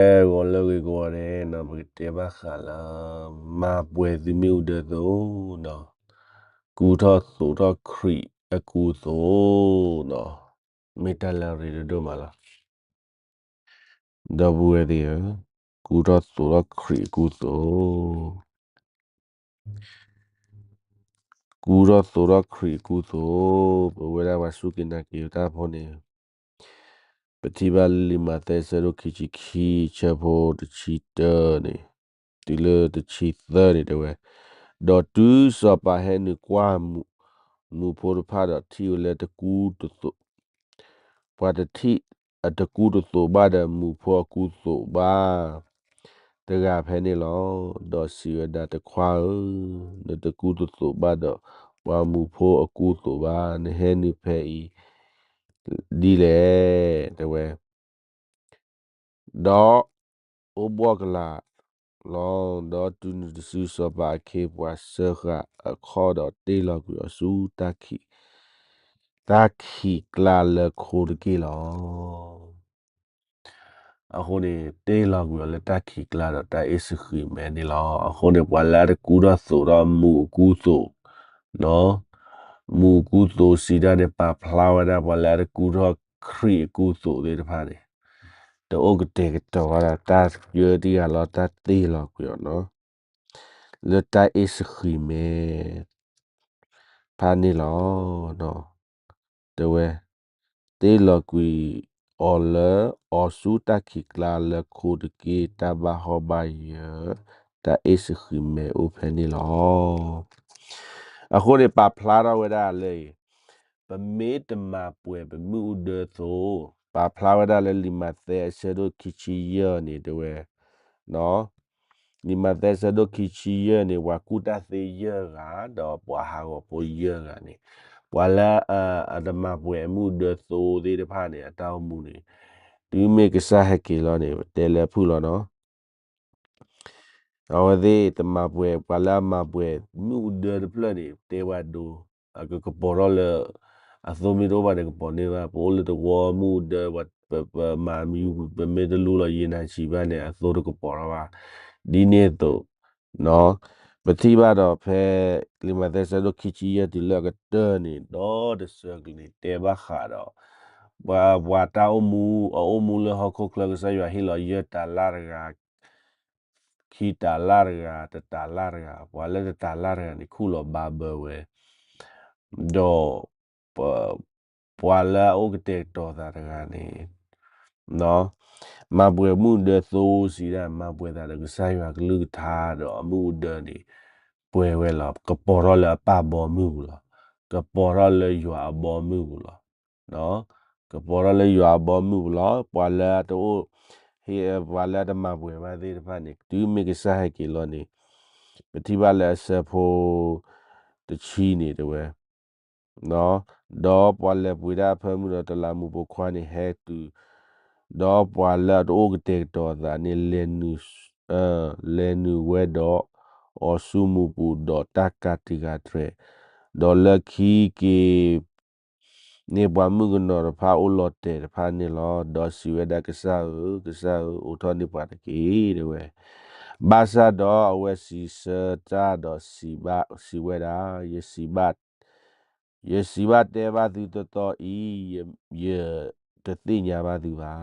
အဲဂီၤလၢဂ့ၤကဝီၤန့ၣ်နီၤ ပကတဲဘၣ်ဃးလၢ မၤပှဲၤသုမ့ၣ်အူဒၢသိနီၤ, ကူထီၣ်သိးထီၣ်ခရံာ်အကူအသိးနီၤ, မ့ၢ်တၢ်လၢအရ့ဒိၣ်ဒိၣ်မးလီၤ. ဒီပုၢ်ဝဲၢ်သ့ၣ်ဧၢ, ကူထီၣ်သိးထီၣ်ခရံာ်အကူအသိး ကူထီၣ်သိးထီၣ်ခရံာ်အကူအသိး, ပဝဲဒၣ်ပှၤစူၢ်က့ၤနာ်က့ၤတၢ်ဖိန့ၣ်, ပထံၣ်ဘၣ်လံာ်မးသဲအဆၢဒိၣ်ခံဆံခံ ဆၢဖိတဆံတၢန့ၣ်, တုၤလၢတဆံသၢန့ၣ်တဲဝဲ, ဒီးတုၤစီၤပၤဟဲနုာ်ကွၢ်မူး, မူးဖိတဖၣ်ဒီးထံၣ်ဝဲလၢတကူတသိး ပှၤတထံၣ်အတကူတသိးဘၣ်ဒီးမူးဖိအကူသိးဘၣ် တဂၤဖဲန့ၣ်လီၤ. ဒီးစံးဝဲဒၣ်, တခွါဧၢ, နတကူတသိးဘၣ်ဒီးပှၤမူးဖိအကူသိးဘၣ်, နဟဲနုာ်ဖဲအံၤဒ်လဲၣ်, တဲဝဲ, ဒီးအိၣ်ဘှီၣ်ကလာ်လီၤ. ဒီးတုၤနုၤတစုစီၤပၤအခ့အပှၤစၢဃာ်အခီၣ်ဒီးတ့ၢ်လီၤကွံာ်အီၤဆူ တၢ်ခံးကျါလၢခိတက့ၢ်လီၤ. အဃိန့ၣ် တ့ၢ်လီၤကွံာ်အီၤလၢတၢ်ခံးကျါဒီးတၢ်အ့ၣ်စဃံးမဲန့ၣ်လီၤ. အဃိန့ၣ် ပှၤလၢအတကူထီၣ်သိးထီၣ်မူးအကူသိး, မူးအကူသိးစံးဒၣ်န့ၣ် ပာ်ဖျါဝဲဒၣ်ပှၤလၢအတကူထီၣ်ခရံာ်အကူသိးသ့ၣ်တဖၣ်န့ၣ် တအိၣ်ကတဲာ်ကတီၤဝဲဒၣ်တၢ်ယၢတံၢ်ဂၤလီၤ တၢ်တ့ၢ်လီၤကွံာ်အီၤနီၤ လၢတၢ်အ့ၣ်စဃံးမဲ ဖးန့ၣ်လီၤ. တဲဝဲ, တ့ၢ်လီၤကွံာ်အီၤလၢအီၤဆူတၢ်ခံးကျါလၢခိတက့ၢ် တၢ်ဘၣ်ဟီၣ်ဘၣ်ယၢၤ တၢ်အ့ၣ်စဃံးမဲအိၣ်ဖဲန့ၣ်လီၤ. အဃိန့ၣ် ပာ်ဖျါထီၣ်ဝဲဒၣ်လၢအံၤ, ပမ့ၢ်တမၤပှဲၤပမ့ၣ်အူဒၢသိး, ပာ်ဖျါဝဲဒၣ်လၢလံာ်မးသဲအဆၢဒိၣ်ခံဆံယဲၢ်န့ၣ်တဲဝဲ လံာ်မးသဲအဆၢဒိၣ်ခံဆံယဲၢ်န့ၣ် ပှၤကူၣ်တၢ်သ့ယဲၢ်ဂၤ ဒီးပှၤဟးဂီၤဖိယဲၢ်ဂၤန့ၣ်, ပှၤလၢအတမၤပှဲၤအမ့ၣ်အူဒၢသိးသ့ၣ်တဖၣ်န့ၣ် အတၢ်အိၣ်မူန့ၣ်, တုၤမ့ၢ်ကစၢ်ဟဲက့ၤလီၤန့ၣ် တဲလၢဖုၣ်လီၤနီၤ အဝဲသ့ၣ်တမၤပှဲၤ ပှၤလၢအမၤပှဲၤမ့ၣ်အူဒၢတဖျၢၣ်န့ၣ် တဲဝဲဒိ, အကကပီၤထီၣ်လၢ အသိမ့ၢ်တအိၣ်ဘၣ်န့ၣ် ကပီၤန့ၢ်ဘၣ်, ပအိၣ်လၢတဝီမ့ၣ်အူဒၢ, ပမၤမယူၤ ပမ့ၢ်တလူလီၤယံာ်နၤဆံးဘၣ်န့ၣ် အသိတကပီၤထီၣ်ဘၣ်, ဒ်န့ၣ်အသိး ပထံၣ်ဘၣ်ဒီးဖဲ လံာ်မးသဲဆၢဒိၣ်ခံဆံယဲၢ်တုၤလၢအကတၢၢ်န့ၣ် ဒီတဆၢကလံၤ တဲဘၣ်ဃးဒီး ပှၤ ပှၤတၢ်အိၣ်မူ အအိၣ်မူလၢဟီၣ်ခိၣ်ချၢ ကစၢ်ယွၤဟ့ၣ်လီၤယဲၢ်တၤလၣ်တဂၤ, ခံတၤလၣ်တဂၤ, တတၤလၣ်တဂၤ, ပှၤလၢတတၤလၣ်တဂၤန့ၣ် ခူၣ်လီၤဘၣ်ဘၢဝဲ, ဒီး ပှၤလၢအအိၣ်ကတဲာ်ကတီၤသးတဂၤန့ၣ် မၤပှဲၤမ့ၣ်အူဒၢသိစံးဒၣ် မၤပှဲၤသးဒီးကစၢ်ယွၤကလုၢ်ကထါဒီးအမ့ၣ်အူဒၢန့ၣ် ပှဲၤဝဲလီၤ. ကပီၤထီၣ်လၢအပၢ်ဘီမုၢ်ပူၤလီၤ. ကပီၤထီၣ်လၢယွၤအဘီမုၢ်ပူၤလီၤ. ကပီၤထီၣ်လၢယွၤအဘီမုၢ်ပူၤလီၤ. ပှၤလၢအတအိၣ် ဟ့ၣ် ပှၤလၢအတမၤပှဲၤဘၣ်သ့ၣ်တဖၣ်န့ၣ် တုၤမ့ၢ်ကစၢ်ဟဲက့ၤလီၤန့ၣ် ပထံၣ်ဘၣ်လၢအဆၢဖိ တဆံန့ၣ်တဲဝဲ ဒီးပှၤလဲၤပှ့ၤဒၣ်အဖၢမုၢ်ဒီးတလးမူးပိာ်ခွါန့ၣ်ဟဲတုၤ, ဒီးပှၤလၢအတအိၣ်ကတဲာ်ကတီၤအသးန့ၣ် လဲၤနုာ်ဝဲဒီးအီၤဆူမူးပူၤဒီးတၢ်ကးတံာ်ဃာ်တြဲၤ, ဒီးလၢခံက့ၤ န့ၢ်ပှၤမုၣ်ကနီၤတဖၣ်အိၣ်လီၤတဲာ်တဖၣ်န့ၣ်လီၤ. ဒီးစံးဝဲဒၣ် ကစၢ်ဧၢ, ကစၢ်ဧၢ, အိးထီၣ်န့ၢ်ပှၤတက့ၢ် တဲဝဲ. ဘၣ်ဆၣ်ဒီးအဝဲစံးဆၢတၢ်ဒီးစံးဘၣ်, စံးဝဲဒၣ်, ယစံးဘၣ်, ယစံးဘၣ်တဲဘၣ်သုတီတီအံၤ, ယတသ့ၣ်ညါဘၣ်သုဘၣ်.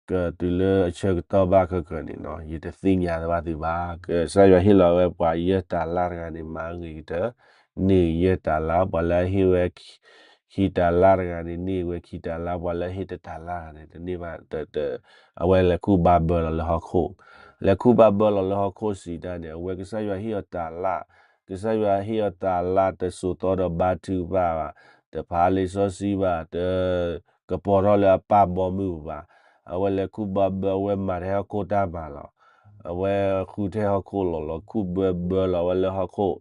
ကတုၤလၢအဆၢကတီၢ်ဘၣ်ခဲကၢန့ၣ်နီၤ ယတသ့ၣ်ညါဘၣ်သုဘၣ်. ကစၢ်ယွၤဟ့ၣ်လီၤဝဲပှၤယဲၢ်တၤလၣ်တဂၤန့ၣ် မၤဂ့ၤကတၢၢ် န့ၢ်ယဲၢ်တၤလၣ်, ပှၤလၢအဟ့ၣ်ဝဲ ခံတၤလၣ်တဂၤန့ၣ် န့ၢ်ဝဲခံတၤလၣ်, ပှၤလၢအဟ့ၣ်တတၤလၣ်တဂၤန့ၣ် တန့ၢ်ဘၣ်, အဝဲလဲၤခူၣ်ဘၣ်ဘၢလီၤလၢဟီၣ်ခိၣ်, လဲၤခူၣ်ဘၣ်ဘၢလီၤလၢဟီၣ်ခိၣ်စံးတၢ်န့ၣ် အဝဲကစၢ်ယွၤဟ့ၣ်အီၤတၤလၣ်, ကစၢ်ယွၤဟ့ၣ်အီၤတၤလၣ်တစိၤသီဒီးဘါထုကဖၣ်ဘၣ်, တဖးလံာ်စီဆှံဘၣ်, တ ကပီၤထီၣ်လၢအပၢ်ဘီမုၢ်ဘၣ်. အဝဲလဲၤခူၣ်ဘၣ်ဘၢ အဝဲမၤထဲဟီၣ်ခိၣ်တၢ်မၤလီၤ. အဝဲဃုထဲဟီၣ်ခိၣ်လီၤလီၤ ခူၣ်ဘၢဘၢလီၤဝဲလၢဟီၣ်ခိၣ်,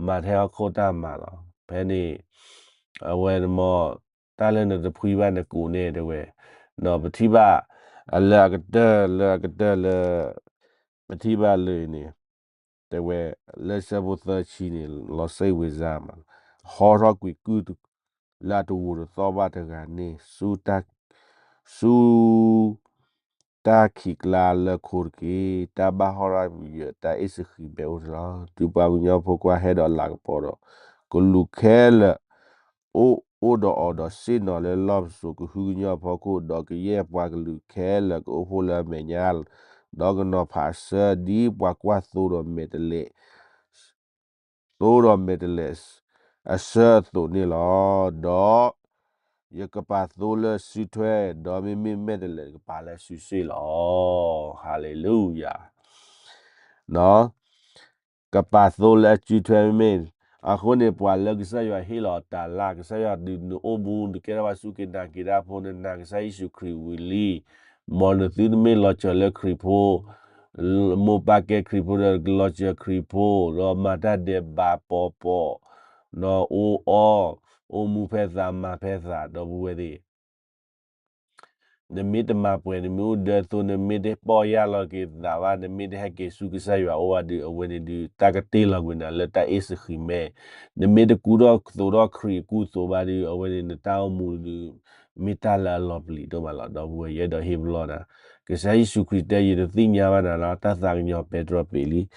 မၤထဲဟီၣ်ခိၣ်တၢ်မၤလီၤ. ဖဲန့ၣ် အဝဲမ့ၢ် တၢ်လၢနတဖှံဘၣ်နကိးန့ၣ်တဲဝဲ, ဒီးပထံၣ်ဘၣ် အလၢအကတၢၢ်လၢအကတၢၢ်လၢ ပထံၣ်ဘၣ်လၢအံၤန့ၣ် တဲဝဲ လၢဆၢဖိသၢဆံန့ၣ် လီၤစ့ၣ်ဝ့ၤစါမး, ဟီထီၣ်ကွံာ်ကုၢ် လၢအတဂိာ်တသီၣ်ဘၣ်တဂၤန့ၣ် ဆူတၢ် ဆူ တၢ်ခံးကျါလၢခိတက့ၢ်. တၢ်ဘၣ်ဟီၣ်ရၣ်ယၢၤ တၢ်အ့ၣ်စဃံးမဲအိၣ်န့ၣ်လီၤ. တုၤပှၤကညီဖိခွါဟဲဒီးလၤကပီၤဒီး ကလူးခဲလၢာ် အိၣ်အိၣ်ဒီးအီၤဒီး ဆ့ၣ်နီၤလၢလီၢ်ပစိာ် ကဟုကညီၢ်အဖီခိၣ်, ဒီးကယဲၢ်ပှၤကလုာ်ခဲလၢာ်ကအိၣ်ဖှိၣ်လၢအမဲာ်ညါ, ဒီးကနီၤဖးအဆၢ ဒ်ပှၤကွၢ်သိဒီးမဲာ်တဲးလဲး သိဒီးမဲာ်တဲးလဲးအဆၢအသိးန့ၣ်လီၤ. ဒီးယကပာ်သိလၢစုထွဲ, ဒီးမ့မ့ၢ်မဲာ်တဲးလဲးကပာ်လၢစုစ့ၣ်လီၤ. ဟါလ့လူယၤ. ကပာ်သိလၢအစုထွဲမ့မ့ၢ်, အဃိန့ၣ် ပှၤလၢကစၢ်ယွၤဟ့ၣ်လီၤတၢ်လၢ်, ကစၢ်ယွၤဒုးနအိၣ်မူ နကဲထီၣ်ဘၣ်စူၢ်က့ၤနာ်က့ၤတၢ်ဖိ နနာ်ကစၢ်ယ့ၣ်ၡူးခရံာ်ဝံၤလံ, မ်နသုတမ့ၢ်လီၤစၢၤလၢခရံာ်ဖိ မိၢ်ပၢ်ကဲခရံာ်ဖိဒီး လီၤစၢၤခရံာ်ဖိ, ဒီးမၤတၢ်ဒဲးဘးပိာ်ပိာ်, ဒီးအိၣ်အီၣ်, အိၣ်မူဖဲသး မၤဖဲသး ဒီပုၢ်ဝဲၢ်သ့ၣ်, နမ့ၢ်တမၤပှဲၤ, နမ့ၢ်အိၣ်ဒၢသိ, နမ့ၢ်တပီၢ်ယၢ်လီၤက့ၤသးဘၣ်, နမ့ၢ်တဟဲက့ၤဆူကစၢ်ယွၤအအိၣ်ဘၣ်ဒီး အဝဲန့ၣ်ဒုး တၢ်ကတ့ၢ်လီၤကွံာ်နၤလၢတၢ်အ့ၣ်စဃံးမဲ, နမ့ၢ်တကူထီၣ်သိးထီၣ်ခရံာ်အကူအသိးဘၣ်ဒီး အဝဲန့ၣ်နတၢ်အိၣ်မူဒုး မ့ၢ်တၢ်လၢအလီၤပျံၤဒိၣ်မးလီၤ. ဒီပုၢ်ဝဲၢ် ယအဲၣ်ဒိးဟ့ၣ်ပလီၢ်နၤ, ကစၢ်ယ့ၣ်ၡူးခရံာ်တဲ ယတသ့ၣ်ညါဘၣ်နၤလီၤ, တၢ်သးကညီၤပဲတြီပ့ၤလံ. ဒီး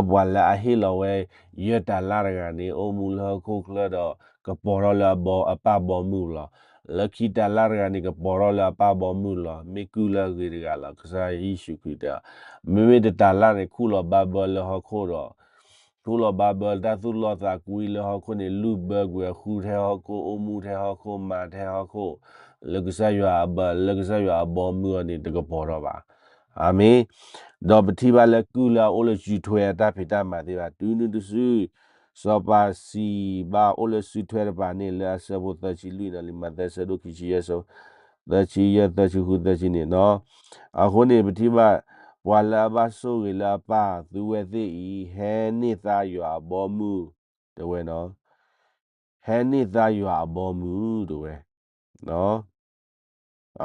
ပှၤလၢအဟ့ၣ်လီၤဝဲ ယဲၢ်တၤလၣ်တဂၤန့ၣ် အိၣ်မူလၢဟီၣ်ခိၣ်ချၢဒီး ကပီၤထီၣ်လၢအပၢ်ဘီမုၢ်လီၤ. လၢခံတၤလၣ်တဂၤန့ၣ် ကပီၤထီၣ်လၢအပၢ်ဘီမုၢ်လီၤ. မ့ၢ်ကုၢ်လၢအဂ့ၤတဂၤလီၤ. ကစၢ်ယ့ၣ်ၡူးခရံာ်တဲ, မ့မ့ၢ်တတၤလၣ်န့ၣ် ခူၣ်လီၤဘၣ်ဘၢလၢဟီၣ်ခိၣ်ဒီး ခူၣ်လီၤဘၣ်ဘၢ တၢ်သူၣ်လီသးကွံလၢဟီၣ်ခိၣ်န့ၣ် လုၢ်ဘၢကွံာ်အဃုထဲဟီၣ်ခိၣ်, အိၣ်မူထဲဟီၣ်ခိၣ်, မၤထဲဟီၣ်ခိၣ်, လၢကစၢ်ယွၤအဘၢ, လၢကစၢ်ယွၤအဘီမုၢ်အီၤန့ၣ် တကပီၤထီၣ်ဘၣ်. အၤမ့ၣ်. ဒီးပထံၣ်ဘၣ်လၢကုၢ်လၢအအိၣ်လၢစုထွဲအတၢ်ဖံးတၢ်မၤသ့ၣ်တဖၣ် တုၤနုၤတစု စီၤပၤစံးဘၣ်အိၣ်လၢစုထွဲတဖၣ်န့ၣ် လၢအဆၢဖိသၢဆံလွံၢ်နီၤ, လံာ်မးသဲ အဆၢဒိၣ်ခံဆံယဲၢ် သၢဆံယဲၢ် သၢဆံဃု သၢဆံန့ၣ်နီၤ. အဃိန့ၣ် ပထံၣ်ဘၣ် ပှၤလၢအဘၣ်ဆိၣ်ဂ့ၤလၢအပၢ် သုဝဲသ့ၣ်အံၤ ဟဲန့ၢ်သါယွၤအဘီမုၢ် တဲဝဲနီၤ. ဟဲန့ၢ်သါယွၤအဘီမုၢ် တဲဝဲ.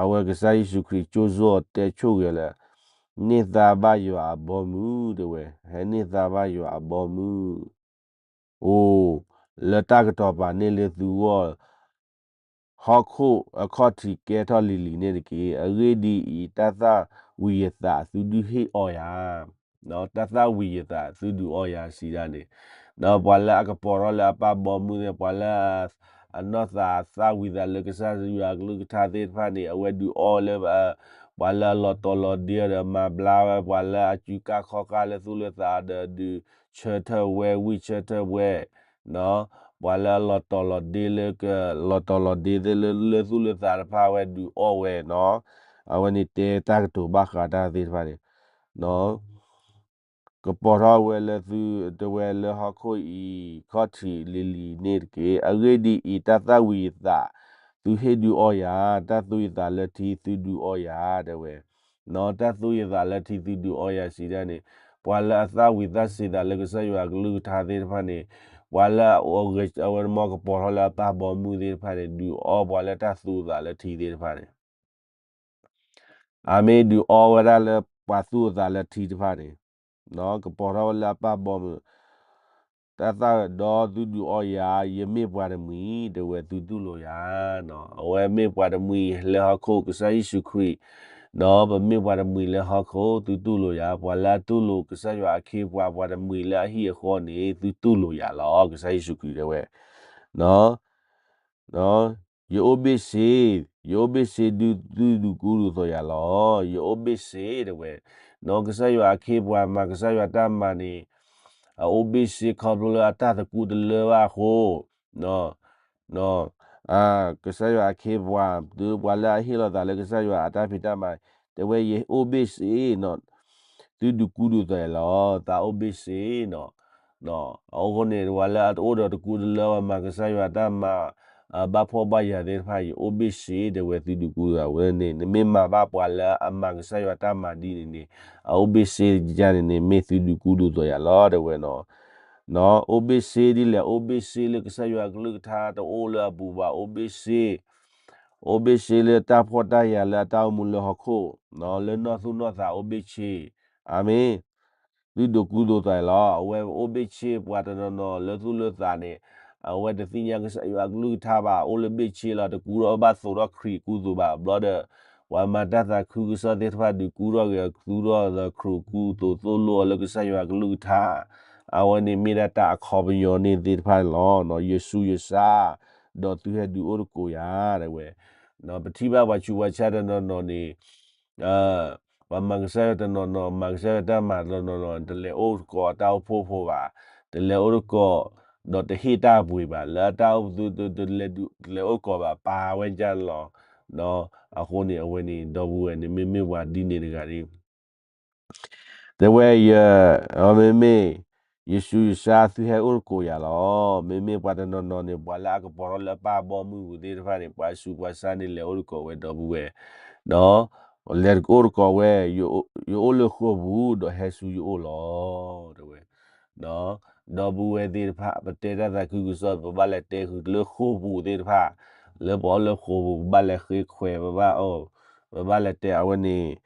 အဝဲကစၢ်ယ့ၣ်ၡူးခရံာ် ကၠိစိအီၤတဲဆိၣ်ဂ့ၤလၢ န့ၢ်သါဘၣ်ယွၤအဘီမုၢ် တဲဝဲ, ဟဲန့ၢ်သါဘၣ်ယွၤအဘီမုၢ် အိၣ်လၢတၢ်ကတီၤပာ်န့ၢ်လၢသုဂီၢ် ဟီၣ်ခိၣ်အခီၣ်ထံးကဲထီၣ်လံၤလံၤန့ၣ်တက့ၢ်. အဂ့ၢ်ဒ်အံၤ, တၢ်သၣ်ဝံၤယသးသုဒုးဟ့ၣ်အီယၤ, တၢ်သၣ်ဝံၤယသးသုဒုးအီယၤစံးဒၣ်န့ၣ်, ဒီးပှၤလၢအကပီၤထီၣ်လၢအပၢ်ဘီမုၢ်သ့ၣ်, ပှၤလၢအနီၢ်သးသၣ်ဝံၤသးလၢကစၢ်ယွၤအကလုၢ်ကထါသ့ၣ်တဖၣ်န့ၣ် အဝဲဒုးအီလၢ ပှၤလၢအလီၤတီၤလီၤဒ့ဒီးမၤဘျါဝဲ ပှၤလၢအစုကၢ်ခီၣ်ကၢ်လၢသူၣ်လၢသးဒီးဒုးဆၢထၢၣ်ဝဲ ဝံၢ်ဆၢထၢၣ်ဝဲ ပှၤလၢအလီၤတီၤလီၤဒ့လၢက လီၤတီၤလီၤဒ့သ့ၣ်လၢ လၢသူၣ်လၢသးတဖၣ် အဝဲဒုးအီၣ်ဝဲနီၤ. အဝဲန့ၣ်တဲတၢ်ကတိၤဘၣ်ဃးတၢ်သ့ၣ်တဖၣ်န့ၣ် ကပီၤထီၣ်ဝဲလၢသု တဲဝဲလၢဟီၣ်ခိၣ်အံၤ ခီၣ်ထံးလံၤလံၤန့ၣ်တက့ၢ်. အဂ့ၢ်ဒ်အံၤ, တၢ်သၣ်ဝံၤယသး သုဟ့ၣ်ဒုးအီယၤ, တၢ်သူယသးလၢထံသုဒုးအီယၤ တဲဝဲ တၢ်သူယသးလၢထံသုဒုးအီယၤစံးဒၣ်န့ၣ်, ပှၤလၢအသၣ်ဝံၤသၣ်စံးသးလၢကစၢ်ယွၤအကလုၢ်ကထါသ့ၣ်တဖၣ်န့ၣ်, ပှၤလၢအဂ့ၤ အဝဲမ့ၢ်ကပီၤထီၣ်လၢအပၢ်ဘီမုၢ်သ့ၣ်တဖၣ်န့ၣ် ဒုးအီပှၤလၢတၢ်သူသးလၢထံသ့ၣ်တဖၣ်န့ၣ် အမ့ၢ်ဒုးအီဝဲဒၣ်လၢပှၤသူၣ်အသးလၢထံတဖၣ်န့ၣ်, ကပီၤထီၣ်ဝဲလၢအပၢ်ဘီမုၢ်, တၢ်သၣ်ဒီးသုဒုးအီယၤ, ယမ့ၢ်ပှၤတမှံၤ, တဲဝဲသုတူၢ်လိာ်ယၤ, အဝဲမ့ၢ်ပှၤတမှံၤလၢဟီၣ်ခိၣ်ကစၢ်ယ့ၣ်ၡူးခရံာ်, ဒီးပမ့ၢ်ပှၤတမှံၤလၢဟီၣ်ခိၣ် သုတူၢ်လိာ်ယၤ, ပှၤလၢအတူၢ်လိာ်ကစၢ်ယွၤအခ့အပှၤ ပှၤတမှံၤလၢအဟံၣ်အဃီန့ၣ် သုတူၢ်လိာ်ယၤလီၤ, ကစၢ်ယ့ၣ်ၡူးခရံာ်တဲဝဲ ယအိၣ်ဘ့ၣ်ဆ့, ယအိၣ်ဘ့ၣ်ဆ့ဒုးသုဒုးကူဒုးသိးယၤလီၤ, ယအိၣ်ဘ့ၣ်ဆ့တဲဝဲ, ကစၢ်ယွၤအခ့အပှၤမၤကစၢ်ယွၤတၢ်မၤန့ၣ်, အအိၣ်ဘ့ၣ်ဆ့ခီဖျိလၢအတၢ်သကူတလၢဘၣ်အဃိ, ကစၢ်ယွၤအခ့အပှၤ တုၤပှၤလၢအဟ့ၣ်လီၤသးလၢကစၢ်ယွၤအတၢ်ဖံးတၢ်မၤ, တဲဝဲယအိၣ်ဘ့ၣ်ဆ့နီၤ, သုဒုးကူဒုးသိးယၤလီၤ, သးအိၣ်ဘ့ၣ်ဆ့နီၤ အဃိန့ၣ် ပှၤလၢအအိၣ်ဒီးတကူတလၢဘၣ် မၤကစၢ်ယွၤတၢ်မၤ, ဘၣ်ဖှီၣ်ဘၣ်ယာ်သ့ၣ်တဖၣ် ယအိၣ်ဘ့ၣ်ဆ့ တဲဝဲသုဒုးကူဒုးသိးဝဲန့ၣ်, နမ့ၢ်မၤဘၣ်ပှၤလၢအမၤကစၢ်ယွၤတၢ်မၤဒ်န့ၣ်န့ၣ်, အအိၣ်ဘ့ၣ်ဆ့ယၤန့ၣ်န့ၣ် မ့ၢ်သုဒုးကူဒုးသိးယၤလီၤ တဲဝဲနီၤ. အိၣ်ဘ့ၣ်ဆ့ဒ်လဲၣ်, အိၣ်ဘ့ၣ်ဆ့လၢကစၢ်ယွၤအကလုၢ်ကထါတအိၣ်လၢအပူၤဘၣ်, အိၣ်ဘ့ၣ်ဆ့ အိၣ်ဘ့ၣ်ဆ့လၢတၢ်ဖှီၣ်တၢ်ယာ်လၢအတၢ်အိၣ်မူလၢဟီၣ်ခိၣ်, လၢနီၢ်သူၣ်နီၢ်သးအိၣ်ဘ့ၣ်ဆ့, အၤမ့ၣ်, သုဒုးကူဒုးသိးလီၤ. အဝဲအိၣ်ဘ့ၣ်ဆ့ပှၤတနီၤနီၤလၢသူၣ်လၢသးန့ၣ်, အဝဲတသ့ၣ်ညါကစၢ်ယွၤအကလုၢ်ကထါဘၣ်, အိၣ်လၢဘ့ၣ်ဆ့လီၤ, တကူထီၣ်ဘၣ်သိးထီၣ်ခရံာ်ကူသိးဘၣ်, ဘျီဒီး ပှၤမၤတၢ်သးခုကစီၣ်သ့ၣ်တဖၣ် ဒုးကူထီၣ်ဂ့ၤအီၤ သူထီၣ်သး ခရူးကူသိးသိၣ်လိအီၤလၢကစၢ်ယွၤအကလုၢ်ကထါ, အဝဲန့ၣ်မ့ၢ်ဒၣ်တၢ်အခီပညီန့ၣ်သ့ၣ်တဖၣ်န့ၣ်လီၤ. ယဆူးယဆါ, ဒီးသုဟဲဒုးအိၣ်သကိးယၤ တဲဝဲ. ပထံၣ်ဘၣ်ပှၤဆူးပှၤဆါတနီၤနီၤန့ၣ် ပှၤမၤကစၢ်ယွၤတနီၤနီၤ မၤကစၢ်ယွၤတၢ်မၤတနီၤနီၤ တလဲၤအိၣ်သကိးအတၢ်အိၣ်ဖှိၣ်ဖိဘၣ်, တလဲၤအိၣ်သကိး ဒီးတဟ့ၣ်တၢ်အပှ့ၤဘၣ် လၢအတၢ်အိၣ်ဖှိၣ် တလဲၤအိၣ်သကိးဘၣ် ပာ်ဝဲဒ်န့ၣ်လီၤ. အဃိန့ၣ် အဝဲန့ၣ် ဒီပုၢ်ဝဲၢ်န့ၣ် မ့မ့ၢ်ပှၤဒ်န့ၣ်တဂၤန့ၣ် တဲဝဲယ, မ့မ့ၢ် ယဆူးယဆါ သုဟဲအိၣ်သကိးယၤလီၤ. မ့မ့ၢ်ပှၤတနီၤနီၤန့ၣ် ပှၤလၢအကပီၤထီၣ်လၢအပၢ်အဘီအမုၢ်ပူၤသ့ၣ်တဖၣ်န့ၣ် ပှၤဆူးပှၤဆါန့ၣ် လဲၤအိၣ်သကိးဝဲ ဒီပုၢ်ဝဲၢ်, လဲၤအိၣ်သကိးဝဲ, ယအိၣ်လၢဃိာ်ပူၤ ဒီးဟဲဆူယအိၣ်လီၤ တဲဝဲ. ဒီပုၢ်ဝဲၢ်သ့ၣ်တဖၣ် ပတဲတၢ်သးခုကစီၣ် ပဘၣ်လဲၤတဲဃုာ်လၢဃိာ်ပူၤသ့ၣ်တဖၣ်, လၢပှၤအိၣ်လၢဃိာ်ပူၤ ပဘၣ်လဲၤဃ့ခွဲး ပဘၣ်အီၣ်, ပဘၣ်လဲၤတဲအဝဲန့ၣ်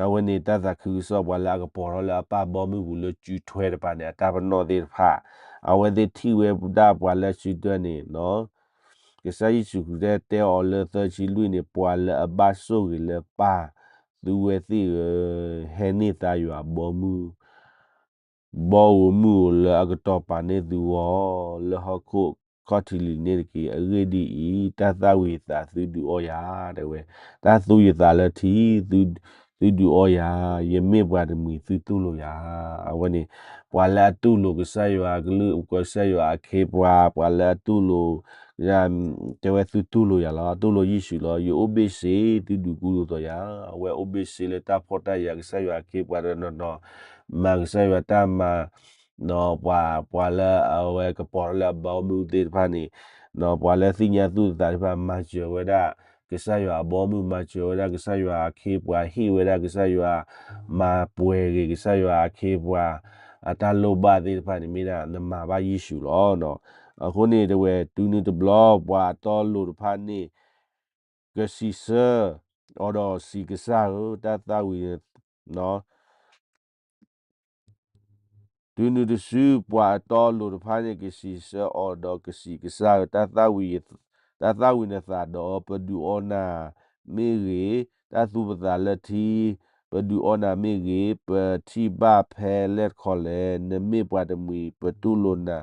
အဝဲန့ၣ်တၢ်သးခုကစီၣ် ပှၤလၢအကပီၤထီၣ်လၢအပၢ်ဘီမုၢ်ပူၤလၢစုထွဲတပၤန့ၣ် အတၢ်ပနီၣ်သ့ၣ်တဖၣ်, အဝဲသ့ၣ်ထံၣ်ဝဲဒၣ်ပှၤလၢစုထွဲန့ၣ် ကစၢ်ယ့ၣ်ၡူးခရံာ်တဲအီၤလၢသၢဆံလွံၢ်န့ၣ် ပှၤလၢအဘၣ်ဆိၣ်ဂ့ၤလၢပၢ်သုဝဲသ့ၣ်ဧၢ, ဟဲန့ၢ်သါယွၤအဘီမုၢ် ဘီဧိၤမုၢ်ဧိၤလၢအကတီၤပာ်န့ၢ်သုဂီၢ် လၢဟီၣ်ခိၣ်ခီၣ်ထံးလံၤန့ၣ်တက့ၢ်. အဂ့ၢ်ဒ်အံၤ, တၢ်သၣ်ဝံၤအသးသုဒုးအီၣ်ယၤ တဲဝဲ, တၢ်သူယသးလၢထံ, သုဒုးအီၣ်ယၤ, ယမ့ၢ်ပှၤတမှံၤသုတူၢ်လိာ်ယၤ. အဝဲန့ၣ် ပှၤလၢအတူၢ်လိာ်ကစၢ်ယွၤအကလုၢ် ကစၢ်ယွၤအခ့အပှၤ ပှၤလၢအတူၢ်လိာ် တဲဝဲသုတူၢ်လိာ်ယၤလီၤ, တူၢ်လိာ်ယ့ၣ်ၡူးလီၤ, ယအိၣ်ဘ့ၣ်ဆ့ သုဒုးကူဒုးသိးယၤ. အဝဲအိၣ်ဘ့ၣ်ဆ့လၢတၢ်ဖှီၣ်တၢ်ယာ် ကစၢ်ယွၤအခ့အပှၤတနီၤနီၤ မၤကစၢ်ယွၤတၢ်မၤ ပှၤ ပှၤလၢအဝဲကပီၤထီၣ်လၢအဘီမုၢ်သ့ၣ်တဖၣ်န့ၣ် ပှၤလၢသ့ၣ်ညါသူၣ်သးတဖၣ် မၤစၢၤဝဲဒၣ် ကစၢ်ယွၤအဘီမုၢ် မၤစၢၤဝဲဒၣ်ကစၢ်ယွၤအခ့အပှၤ ဟ့ၣ်ဝဲဒၣ်ကစၢ်ယွၤ မၤပှဲၤဂ့ၤကစၢ်ယွၤအခ့အပှၤ အတၢ်လိၣ်ဘၣ်သ့ၣ်တဖၣ်န့ၣ် မ့ၢ်ဒၣ်နမၤဘၣ်ယ့ၣ်ၡူးလီၤ. အဃိန့ၣ်တဲဝဲ တုၤနုၤတဘျီ ပှၤအတီအလိၤတဖၣ်န့ၣ် ကစံးဆၢအီၤဒီးစံး ကစၢ်ဧၢ, တၢ်သၣ်ဝံၤ တုၤနုၤတစု ပှၤအတီအလိၤတဖၣ်န့ၣ် ကစံးဆၢအီၤဒီးကစံး ကစၢ်ဧၢ, တၢ်သၣ်ဝံၤနသးဒီး ပဒုးအီနၤမ့ၢ်ဂ့ၤ, တၢ်သူပသးလၢထံ ပဒုးအီနၤမ့ၢ်ဂ့ၤ, ပထံၣ်ဘၣ်ဖဲလဲၣ်တခီလဲၣ်. နမ့ၢ်ပှၤတမှံၤ ပတူၢ်လိာ်နၤ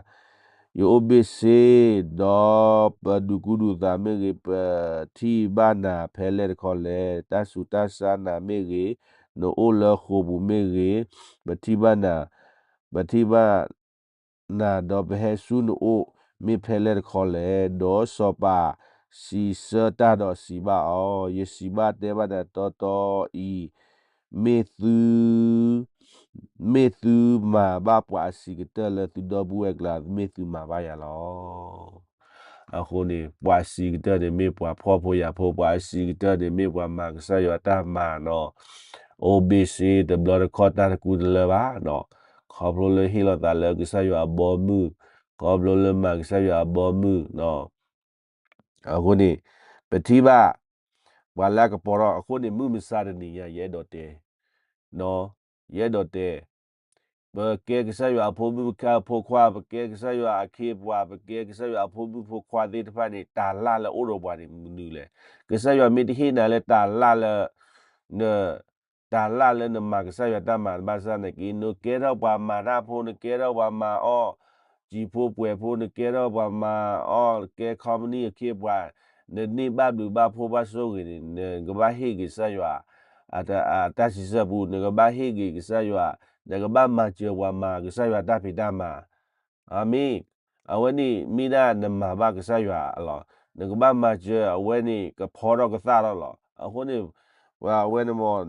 ယအိၣ်ဘ့ၣ်ဆ့ ဒီးပဒုးကူဒုးသးမ့ၢ်ဂ့ၤ, ပထံၣ်ဘၣ်နၤဖဲလဲၣ်တခီလဲၣ်. တၢ်ဆူးတၢ်ဆါနၤမ့ၢ်ဂ့ၤ, နအိၣ်လၢဃိာ်ပူၤမ့ၢ်ဂ့ၤ, ပထံၣ်ဘၣ်နၤ, ပထံၣ်ဘၣ်နၤဒီးပဟဲဆူနအိၣ် မ့ၢ်ဖဲလဲၣ်တခီလဲၣ်. ဒီးစီၤပၤစံးဆၢတၢ်ဒီးစံးဘၣ်အီၤ, ယစံးဘၣ်တဲဘၣ်နၤတီတီအံၤ, မ့ၢ်သု မ့ၢ်သုမၤဘၣ်ပှၤအဆံးကတၢၢ်လၢသုဒီပုၢ်ဝဲၢ်အကျါ မ့ၢ်သုမၤဘၣ်ယၤလီၤ. အဃိန့ၣ် ပှၤအဆံးကတၢၢ်န့ၣ် မ့ၢ်ပှၤဖှီၣ်ဖိယာ်ဖိ, ပှၤအဆံးကတၢၢ်န့ၣ် မ့ၢ်ပှၤမၤကစၢ်ယွၤတၢ်မၤနီၤ, အိၣ်ဘ့ၣ်ဆ့တဘျီတခီၣ်တၢ်တကူတလၢဘၣ်နီၤ, ခီဖျိလၢဟ့ၣ်လီၤသးလၢကစၢ်ယွၤအဘီမုၢ်, ခီဖျိလၢမၤကစၢ်ယွၤအဘီမုၢ်နီၤ အဃိန့ၣ် ပထံၣ်ဘၣ် ပှၤလၢအကပီၤထီၣ် အဃိန့ၣ် မုၢ်မဆါတနံၤညါ ယအဲၣ်ဒိးတဲ, ယအဲၣ်ဒိးတဲ, ပကဲကစၢ်ယွၤအဖိမုၣ်ဖိခွါ, ပကဲကစၢ်ယွၤအခ့အပှၤ, ပကဲကစၢ်ယွၤအဖိမုၣ်ဖိခွါသ့ၣ်တဖၣ်န့ၣ် တၢ်လၢ်လၢအိၣ်ဒီးပှၤန့ၣ် မနုၤလဲၣ်. ကစၢ်ယွၤမ့ၢ်တဟ့ၣ်နၤလၢတၢ်လၢ်လၢ န တၢ်လၢ်လၢနမၤကစၢ်ယွၤတၢ်မၤဘၣ်ဆၣ်န့ၣ်က့ နကဲထီၣ်ပှၤမၤတၢ်ဖိ, နကဲထီၣ်ပှၤမၤအီၣ်စံာ်ဖိပှဲၤဖိ, နကဲထီၣ်ပှၤမၤအီၣ်ကဲ company အခ့အပှၤ, နန့ၢ်ဘၣ်ဘျုးဘၣ်ဖှိၣ်ဘၣ်ဆိၣ်ဂ့ၤန့ၣ် နကဘၣ်ဟ့ၣ်က့ၤကစၢ်ယွၤ အတၢ်စံးဆၢပူၤ, နကဘၣ်ဟ့ၣ်က့ၤကစၢ်ယွၤ, နကဘၣ်မၤစၢၤပှၤမၤကစၢ်ယွၤတၢ်ဖံးတၢ်မၤ အမ့ၢ်, အဝဲန့ၣ်မ့ၢ်ဒၣ်နမၤဘၣ်ကစၢ်ယွၤလီၤ. နကဘၣ်မၤစၢၤအဝဲန့ၣ် ကဖီထီၣ်ကသၣ်ထီၣ်လီၤ. အဃိန့ၣ် အဝဲန့ၣ်မ့ၢ်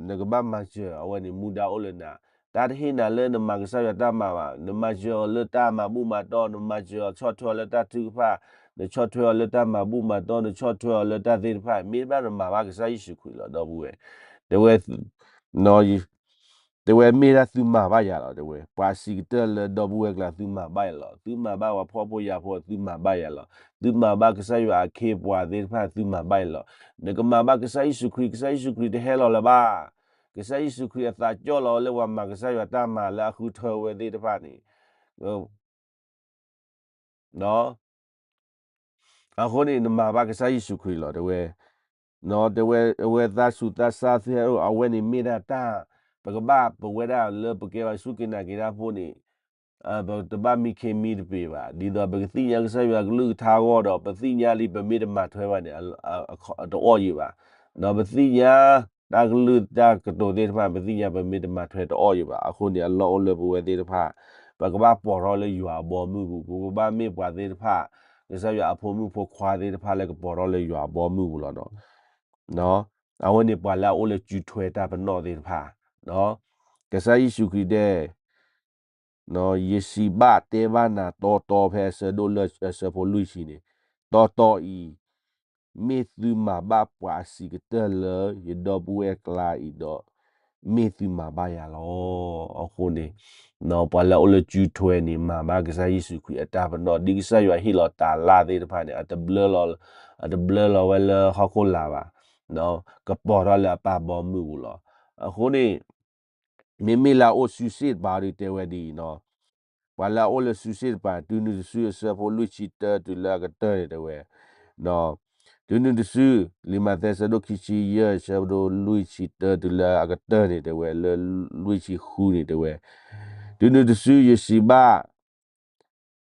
နကဘၣ်မၤစၢၤအဝဲန့ၣ် မူဒါအိၣ်လၢနၤ, တၢ်တဟ့ၣ်နၤလၢနမၤကစၢ်ယွၤတၢ်မၤဘၣ်, နမၤစၢၤအီၤလၢတၢ်မၤဘူၣ်မၤတီၢ်, နမၤစၢၤအီၤဆီၣ်ထွဲအီၤလၢတၢ်ထုကဖၣ်, နဆီၣ်ထွဲအီၤလၢတၢ်မၤဘူၣ်မၤတီၢ်, နဆီၣ်ထွဲအီၤလၢတၢ်သ့ၣ်တဖၣ်, မ့ၢ်ဘၣ်နမၤဘၣ်ကစၢ်ယ့ၣ်ၡူးခရံာ်လီၤ. ဒီပုၢ်ဝဲၢ်, တဲဝဲ တဲဝဲမ့ၢ်ဒၣ်သုမၤဘၣ်ယၤလီၤ. တဲဝဲ ပှၤအဆံးကတၢၢ်လၢဒီပုၢ်ဝဲၢ်ကျါ သုမၤဘၣ်ယၤလီၤ. သုမၤဘၣ်ပှၤဖှီၣ်ဖိယာ်ဖိ သုမၤဘၣ်ယၤလီၤ. သုမၤဘၣ်ကစၢ်ယွၤအခ့အပှၤသ့ၣ်တဖၣ် သုမၤဘၣ်ယၤလီၤ. နကမၤဘၣ်ကစၢ်ယ့ၣ်ၡူးခရံာ်, ကစၢ်ယ့ၣ်ၡူးခရံာ်တဟဲလီၤလၢၤဘၣ်. ကစၢ်ယ့ၣ်ၡူးခရံာ်အသးကၠီၣ်လီၤလၢပှၤမၤကစၢ်ယွၤတၢ်မၤလၢအဃုထၢဝဲသ့ၣ်တဖၣ်န့ၣ် အဃိန့ၣ် နမၤဘၣ်ကစၢ်ယ့ၣ်ၡူးခရံာ်လီၤ. တဲဝဲ တဲဝဲ အဝဲသးဆူၣ်သးဆါသုဟဲအိၣ် အဝဲန့ၣ်မ့ၢ်ဒၣ်တၢ် ပကဘၣ်ပဝဲဒၣ်လၢပကဲဘၣ်စူၢ်က့ၤနာ်က့ၤတၢ်ဖိန့ၣ် ပတဘၣ်မံခ့မံတပ့ၤဘၣ်. ဒ်သိးပကသ့ၣ်ညါကစၢ်ယွၤကလုၢ်ကထါအဂီၢ်ဒီး ပသ့ၣ်ညါလံပမ့ၢ်တမၤထွဲဘၣ်န့ၣ် တအီၣ်ယံၤဘၣ်. ဒီးပသ့ၣ်ညါတၢ်ကလုၢ်တၢ်ကတိၤသ့ၣ်တဖၣ် ပသ့ၣ်ညါပမ့ၢ်တမၤထွဲတအီၣ်ယံၤဘၣ်. အဃိန့ၣ် အလီၢ်အိၣ်လၢပဝဲသ့ၣ်တဖၣ် ပကဘၣ်ပိာ်ထီၣ်လၢယွၤအဘီအမုၢ်ပူၤ, ပကဘၣ်မ့ၢ်ပှၤသ့ၣ်တဖၣ် ကစၢ်ယွၤအဖိမုၣ်ဖိခွါသ့ၣ်တဖၣ်လၢကပိာ်ထီၣ်လၢယွၤအဘီအမုၢ်ပူၤလီၤ. အဝဲန့ၣ်ပှၤလၢအအိၣ်လၢစုထွဲတၢ်ပနီၣ်သ့ၣ်တဖၣ်, ကစၢ်ယ့ၣ်ၡူးခရံာ်တဲ ယစံးဘၣ်တဲဘၣ်နၤတီတီဖဲအဆၢဒိၣ်လၢအဆၢဖိလွံၢ်ဆံန့ၣ်, တီတီအံၤ မ့ၢ်သုမၤဘၣ်ပှၤအဆံးကတၢၢ်လၢယဒီပုၢ်ဝဲၢ်အကျါအံၤဒီး, မ့ၢ်သုမၤဘၣ်ယၤလီၤ. အဃိန့ၣ် ပှၤလၢအအိၣ်လၢစုထွဲန့ၣ် မၤဘၣ်ကစၢ်ယ့ၣ်ၡူးခရံာ်အတၢ်ပနီၣ်, ဒ်ကစၢ်ယွၤဟ့ၣ်လီၤတၤလၣ်သ့ၣ်တဖၣ်န့ၣ် အတဘျၢလီၤ, အတဘျၢလီၤဝဲလၢဟီၣ်ခိၣ်လာ်ဘၣ်, ကပိာ်ထီၣ်လၢအပၢ်ဘီမုၢ်ပူၤလီၤ. အဃိန့ၣ် မ့မ့ၢ်လၢအအိၣ်စုစ့ၣ်တပၤဒီးတဲဝဲဒ်အံၤနီၤ, ပှၤလၢအအိၣ်လၢစုစ့ၣ်တပၤ တုၤနုၤတစုအဆၢဖိလွံၢ်ဆံတၢတုၤလၢအကတၢၢ်န့ၣ်တဲဝဲ, တုၤနုၤတစု, လံာ်မးသဲအဆၢဒိၣ်ခံဆံယဲၢ် အဆၢဒိၣ်လွံၢ်ဆံတၢတုၤလၢအကတၢၢ်န့ၣ်တဲဝဲ, လၢလွံၢ်ဆံဃုန့ၣ်တဲဝဲ, တုၤနုၤတစုယစံးဘၣ်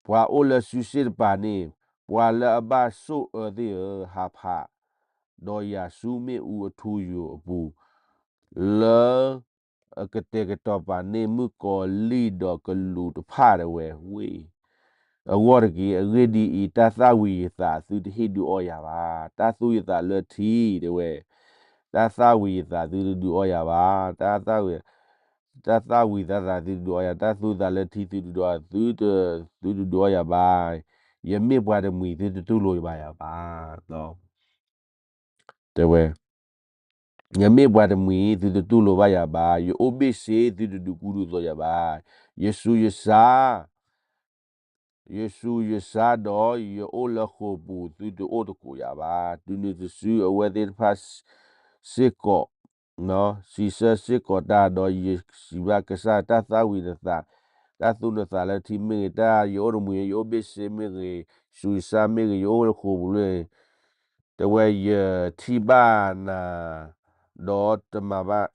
ပှၤအိၣ်လၢစုစ့ၣ်တပၤန့ၣ်, ပှၤလၢအဘၣ်ဆိၣ်အၢသ့ၣ်ဧၢ, ဟးဖး, ဒီးယၤဆူမ့ၣ်အူအထူယိာ်အပူၤ, လၢအကတဲာ်ကတီၤပာ်န့ၢ်မုၣ်ကီၤလံၢ်ဒီးကလူးတဖၣ်တဲဝဲ, ဝ့ၢ် အဂီၢ်တက့ၢ်. အဂ့ၢ်ဒ်အံၤ, တၢ်သၣ်ဝံၤယသးသုတဟ့ၣ်ဒုးအီယၤဘၣ်. တၢ်သူယသးလၢထံတဲဝဲ, တၢ်သၣ်ဝံၤယသးသုတဒုးအီယၤဘၣ်. တၢ်သၣ်ဝံၤသးသးသုတဒုးအီယၤ, တၢ်သူသးလၢထံသုတဒုးအီ, သုတဒုးအီယၤဘၣ်. ယမ့ၢ်ပှၤတမှံၤသုတတူၢ်လိာ်ဘၣ်ယၤဘၣ်. တဲဝဲ, ယမ့ၢ်ပှၤတမှံၤသုတတူၢ်လိာ်ဘၣ်ယၤဘၣ်. ယအိၣ်ဘ့ၣ်ဆ့သုတဒုးကူဒုးသိးယၤဘၣ်. ယဆူးယဆါ ယဆူးယဆါဒီးယအိၣ်လၢဃိာ်ပူၤသုတအိၣ်တကိးယၤဘၣ်. တုၤနုၤတစုအဝဲသ့ၣ်တဖၣ်စ့ၢ်ကီး, စံးဆၢစ့ၢ်ကီးတၢ်ဒီးယစံးဘၣ်ကစၢ်, တၢ်သၣ်ဝံၤနသး, တၢ်သူနသးလၢထံမ့ၢ်ဂ့ၤ, တၢ်ယအိၣ်တမှံၤ ယအိၣ်ဘ့ၣ်ဆ့မ့ၢ်ဂ့ၤ, ဆူးယဆါမ့ၢ်ဂ့ၤ, ယအိၣ်လၢဃိာ်ပူၤလၢ တဲဝဲယထံၣ်ဘၣ်နၤ, ဒီးတမၤဘၣ်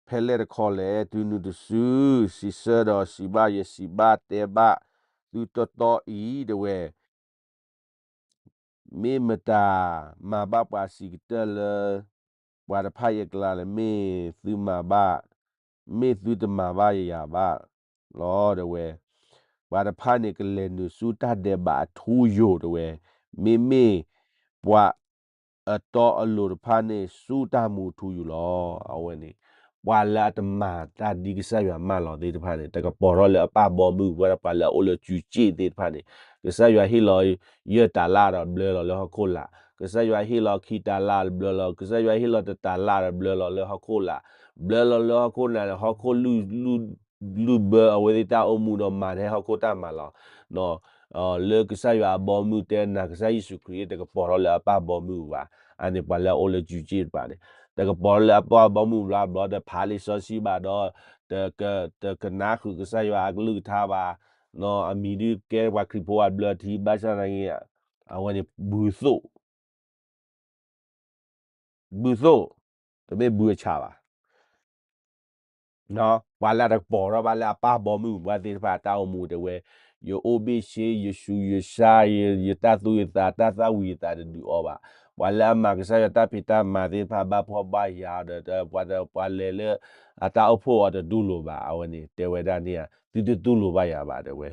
ဖဲလဲၣ်တခီလဲၣ်. တုၤနုၤတစု, စံးဆၢဒီးစံးဘၣ်, ယစံးဘၣ်တဲဘၣ်သုတီတီအံၤတဲဝဲ, မ့ၢ်မတၤမၤဘၣ်ပှၤအဆံးကတၢၢ်လၢ ပှၤတဖၣ်အံၤအကျါလဲၣ်. မ့ၢ်သုမၤဘၣ်, မ့ၢ်သုတမၤဘၣ်ယၤဘၣ်လီၤတဲဝဲ. ပှၤတဖၣ်န့ၣ်ကလဲၤနုာ်ဆူတၢ်ဒဲးဘးအထူယိာ်တဲဝဲ, မ့မ့ၢ်ပှၤအတီအလိၤတဖၣ်န့ၣ် ဆူတၢ်မူအထူယိာ်လီၤ. အဝဲန့ၣ် ပှၤလၢအတမၤတၢ်ဒ်ကစၢ်ယွၤမၢလီၤသ့ၣ်တဖၣ်န့ၣ် တကပီၤထီၣ်လၢအပၢ်ဘီမုၢ်, ဝဲဒၣ်ပှၤလၢအအိၣ်လၢစုစ့ၣ်သ့ၣ်တဖၣ်န့ၣ်, ကစၢ်ယွၤဟ့ၣ်လီၤယဲၢ်တၤလၣ်ဒီးဘျၢလီၤလၢဟီၣ်ခိၣ်လာ်, ကစၢ်ယွၤဟ့ၣ်လီၤခံတၤလၣ်ဒီးဘျၢလီၤ, ကစၢ်ယွၤဟ့ၣ်လီၤတတၤလၣ်ဒီးဘျၢလီၤလၢဟီၣ်ခိၣ်လာ်, ဘျၢလီၤလၢဟီၣ်ခိၣ်လာ်န့ၣ် ဟီၣ်ခိၣ်လုၢ်ဘၢအဝဲသ့ၣ်တၢ်အိၣ်မူဒီးမၤထဲဟီၣ်ခိၣ်တၢ်မၤလီၤ. လၢကစၢ်ယွၤအဘီမုၢ်တဲနၤ ကစၢ်ယ့ၣ်ၡူးခရံာ်တကပီၤထီၣ်လၢအပၢ်ဘီမုၢ်ဘၣ်. အန့ၣ်ပှၤလၢအအိၣ်လၢစုစ့ၣ်တဖၣ်န့ၣ် တကပီၤထီၣ်လၢအပၢ်ဘီမုၢ်ဘျီဘျီ တဖးလံာ်စီဆှံဘၣ်ဒီး တကနၣ်ဃုာ်ကစၢ်ယွၤအကလုၢ်ကထါဘၣ်. အမံၤဒုးကဲပှၤခရံာ်ဖိအဘျၢထံ ဘၣ်ဆၣ်သနာ်က့ အဝဲန့ၣ်ဘုသိၣ် ဘုသိၣ်, တမ့ၢ်ဘုအဆၣ်ဘၣ်. ပှၤလၢတကပီၤထီၣ်ဘၣ်လၢအပၢ်ဘီမုၢ်ဘၣ်သ့ၣ်တဖၣ်အတၢ်အိၣ်မူတဲဝဲ, ယအိၣ်ဘ့ၣ်ဆ့, ယဆူးယဆါ, ယတၢ်သူယသး, တၢ်သၣ်ဝံၤယသးတဒုးအီဘၣ်. ပှၤလၢအမၤကစၢ်ယွၤတၢ်ဖံးတၢ်မၤသ့ၣ်တဖၣ် ဘၣ်ဖှီၣ်ဘၣ်ယာ်ဒီး ပှၤလဲၤလၢအတၢ်အိၣ်ဖှိၣ်အီၤတတူၢ်လိာ်ဘၣ်. အဝဲန့ၣ် တဲဝဲဒၣ်န့ၣ် သုတတူၢ်လိာ်ဘၣ်ယၤဘၣ် တဲဝဲ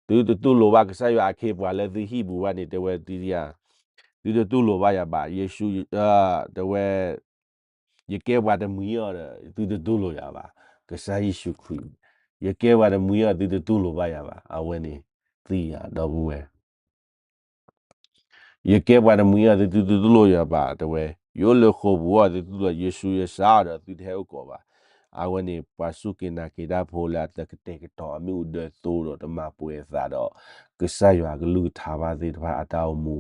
သုတတူၢ်လိာ်ဘၣ်ကစၢ်ယွၤအခ့အပှၤလၢသုဟံၣ်ပူၤဘၣ်န့ၣ် တဲဝဲဒ်န့ၣ်ဧါ, သုတတူၢ်လိာ်ဘၣ်ယၤဘၣ်. ယ့ၣ်ၡူး တဲဝဲ, ယကဲပှၤတမှံၤအီၤဒီး သုတတူၢ်လိာ်ယၤဘၣ်. ကစၢ်ယ့ၣ်ၡူးခရံာ်, ယကဲပှၤတမှံၤအီၤ သုတတူၢ်လိာ်ဘၣ်ယၤဘၣ်. အဝဲန့ၣ် သ့ၣ်ညါ ဒီပုၢ်ဝဲၢ် ယကဲပှၤတမှံၤအီၤ သုတတူၢ်လိာ်ယၤဘၣ် တဲဝဲ, ယအိၣ်လၢဃိာ်ပူၤအီၤ သုတတူၢ်လိာ်, ယဆူးယဆါအီၤဒီး သုတဟဲအိၣ်ကိးဘၣ်. အဝဲန့ၣ် ပှၤစူၢ်က့ၤနာ်က့ၤတၢ်ဖိလၢအတကတဲာ်ကတီၤအမ့ၣ်အူဒၢသိဒီး တမၤပှဲၤအသးဒီး ကစၢ်ယွၤအကလုၢ်ကထါဘၣ်သ့ၣ်တဖၣ်အတၢ်အိၣ်မူ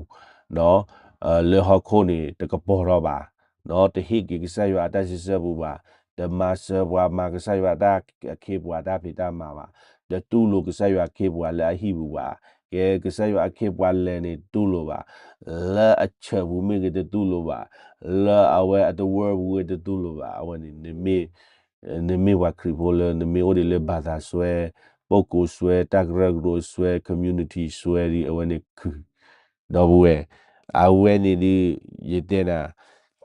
လၢဟီၣ်ခိၣ်န့ၣ် တကပီၤထီၣ်ဘၣ်, တဟ့ၣ်က့ၤကစၢ်ယွၤအတၢ်စံးဆၢပူၤဘၣ်, တမၤစၢၤပှၤမၤကစၢ်ယွၤအခ့အပှၤတၢ်ဖံးတၢ်မၤဘၣ်, တတူၢ်လိာ်ကစၢ်ယွၤအခ့အပှၤလၢအဟံၣ်ပူၤဘၣ်. ကဲကစၢ်ယွၤအခ့အပှၤလဲၤန့ၣ်တတူၢ်လိာ်ဘၣ်, လၢအဆၢၣ်ပူၤမ့ၢ်ဂ့ၤတတူၢ်လိာ်ဘၣ်, လၢအဝဲအတဝၢပူၤဂ့ၤတတူၢ်လိာ်ဘၣ်, အဝဲန့ၣ် နမ့ၢ်ပှၤခရံာ်ဖိလၢနမ့ၢ်အိၣ်ဒံးလၢဘၣ်သးစွဲ, ပိာ်ကိးစွဲ, တၢ်ကရၢကရိစွဲ, communityစွဲဒီး အဝဲန့ၣ်ခုၣ်, ဒီပုၢ်ဝဲၢ်, အဝဲန့ၣ်ဒီး ယတဲနၤ,